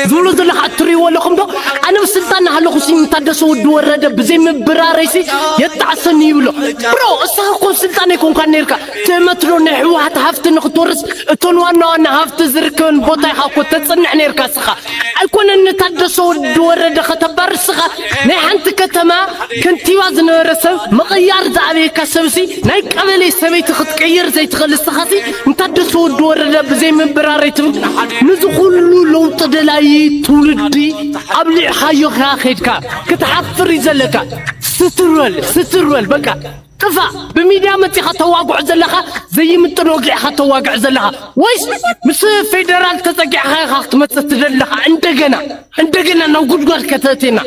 ዝብሎ ዘለካ እትርእይዎ ኣለኹም ዶ? ኣነ ብስልጣን ናሃለኹ ሲ ታደሰ ወዲ ወረደ ብዘይ ምብራረይሲ የጣዕሰኒ ይብሎ። ብሮ እሳኻ እኮ ስልጣን ኣይኮንካን ነይርካ። ትእመት ዶ ናይ ህወሓት ሃፍቲ ንክትወርስ እቶን ዋና ዋና ሃፍቲ ዝርከበን ቦታ ኢኻ እኮ ተፅንዕ ነይርካ እስኻ። ኣይኮነን ንታደሰ ወዲ ወረደ ከተባርር እስኻ ናይ ሓንቲ ከተማ ከንቲባ ዝነበረ ሰብ ምቕያር ዝኣበየካ ሰብሲ ናይ ቀበሌ ሰበይቲ ክትቀይር ዘይትኽእል እስኻሲ ንታደሰ ወዲ ወረደ ብዘይ ምብራር ኣይትብል። ንዚ ኩሉ ለውጢ ደላዪ ትውልዲ ኣብሊዕኻዮ ኢኻ ከይድካ ክትሓፍር እዩ ዘለካ። ስትር በል ስትር በል በቃ ጥፋእ። ብሚድያ መፂኻ ተዋግዖ ዘለኻ ዘይምጥን ወግዒኻ ተዋግዕ ዘለኻ ወይስ ምስ ፌደራል ተፀጊዕኻ ኢኻ ክትመፅእ ትደሊ ኣለኻ? እንደገና እንደገና ናብ ጉድጓድ ከተእትየና።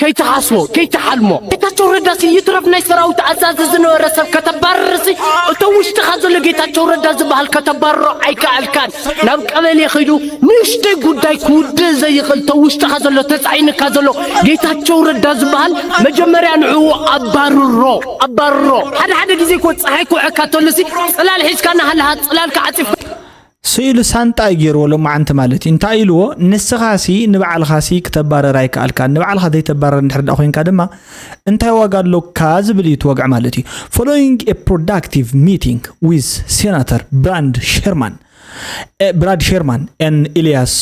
ከይትሓስቦ ከይትሓልሞ ጌታቸው ረዳሲ ይትረፍ ናይ ሰራዊት ኣዛዚ ዝነበረ ሰብ ከተባርርሲ እቶ ውሽጥኻ ዘሎ ጌታቸው ረዳ ዝበሃል ከተባርሮ ኣይከኣልካን። ናብ ቀበሌ ኸይዱ ንእሽተይ ጉዳይ ክውድእ ዘይኽእል እቶ ውሽጥኻ ዘሎ ተፃዒንካ ዘሎ ጌታቸው ረዳ ዝበሃል መጀመርያ ንዕኡ ኣባርሮ ኣባርሮ። ሓደ ሓደ ግዜ እኮ ፀሓይ ክውዐካ ተሎሲ ፅላል ሒዝካ ናሃለሃ ፅላልካ ዓፂፍካ ስኢሉ ሳንጣ እዩ ገይርዎ ሎማዓንቲ ማለት እዩ እንታይ ኢልዎ ንስኻ ሲ ንባዕልኻ ሲ ክተባረር ኣይከኣልካ ንባዕልኻ ዘይተባረር እንድሕር ዳ ኮይንካ ድማ እንታይ ዋጋ ኣለካ ዝብል እዩ እቲ ወግዒ ማለት እዩ following a productive meeting with Senator Brad Sherman Brad Sherman and Elias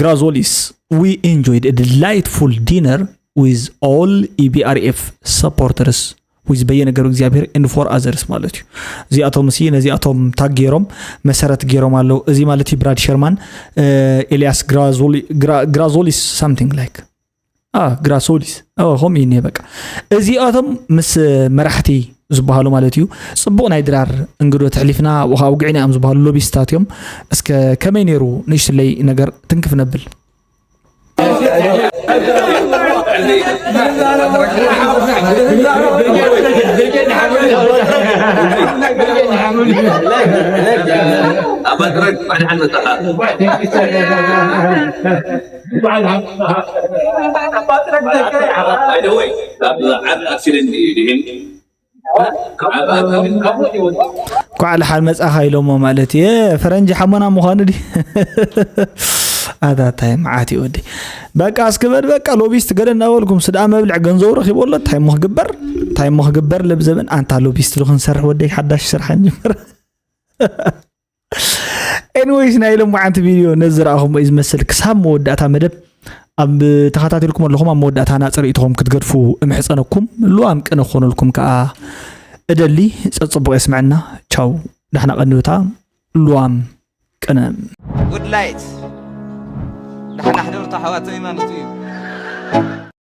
Grazolis we enjoyed a delightful dinner with all E B R F supporters with በየነ ገብረ እግዚኣብሔር and four others ማለት እዩ። እዚኣቶም ሲ ነዚኣቶም ታግ ገይሮም መሰረት ገይሮም ኣለዉ። እዚ ማለት እዩ ብራድ ሸርማን፣ ኤልያስ ግራዞሊስ something like ግራሶሊስ ከምኡ እዩ እኒሀ በቃ። እዚኣቶም ምስ መራሕቲ ዝበሃሉ ማለት እዩ። ፅቡቕ ናይ ድራር እንግዶ ተሕሊፍና ኣብኡ ከዓ ውግዒና እዮም ዝበሃሉ ሎቢስታት እዮም። እስከ ከመይ ነይሩ ንእሽትለይ ነገር ትንክፍ ነብል። ኣክሲደንት እዩ ድሕን እንኳዕ ልሓን መጻኻ ኢሎሞ ማለት እየ። ፈረንጂ ሓሞና ምዃኑ ዲ ኣታታይ መዓት እዩ ወዲ። በቃ እስክበድ በቃ ሎቢስት ገለ እናበልኩም ስድኣ መብልዕ ገንዘቡ ረኺቦ ኣሎ። እንታይ እሞ ክግበር እንታይ እሞ ክግበር ለብዘበን ኣንታ ሎቢስት ዶ ክንሰርሕ ወደይ ሓዳሽ ስራሕ እንጅምር። ኤኒዌይስ ናይ ሎማዓንቲ ቪድዮ ነዚ ዝረኣኹሞ እዩ ዝመስል። ክሳብ መወዳእታ መደብ ኣብ ተኸታተልኩም ኣለኹም ኣብ መወዳእታ ናጽ ርእይቶኹም ክትገድፉ እምሕጸነኩም። ልዋም ቅነ ክኾነልኩም ከኣ እደሊ። ጸጽቡቕ የስምዐና። ቻው። ዳሕና ቀንብታ። ልዋም ቅነ። ጉድ ላይት ዳሕና ሕደርቱ ኣሕዋተይ ማለት እዩ።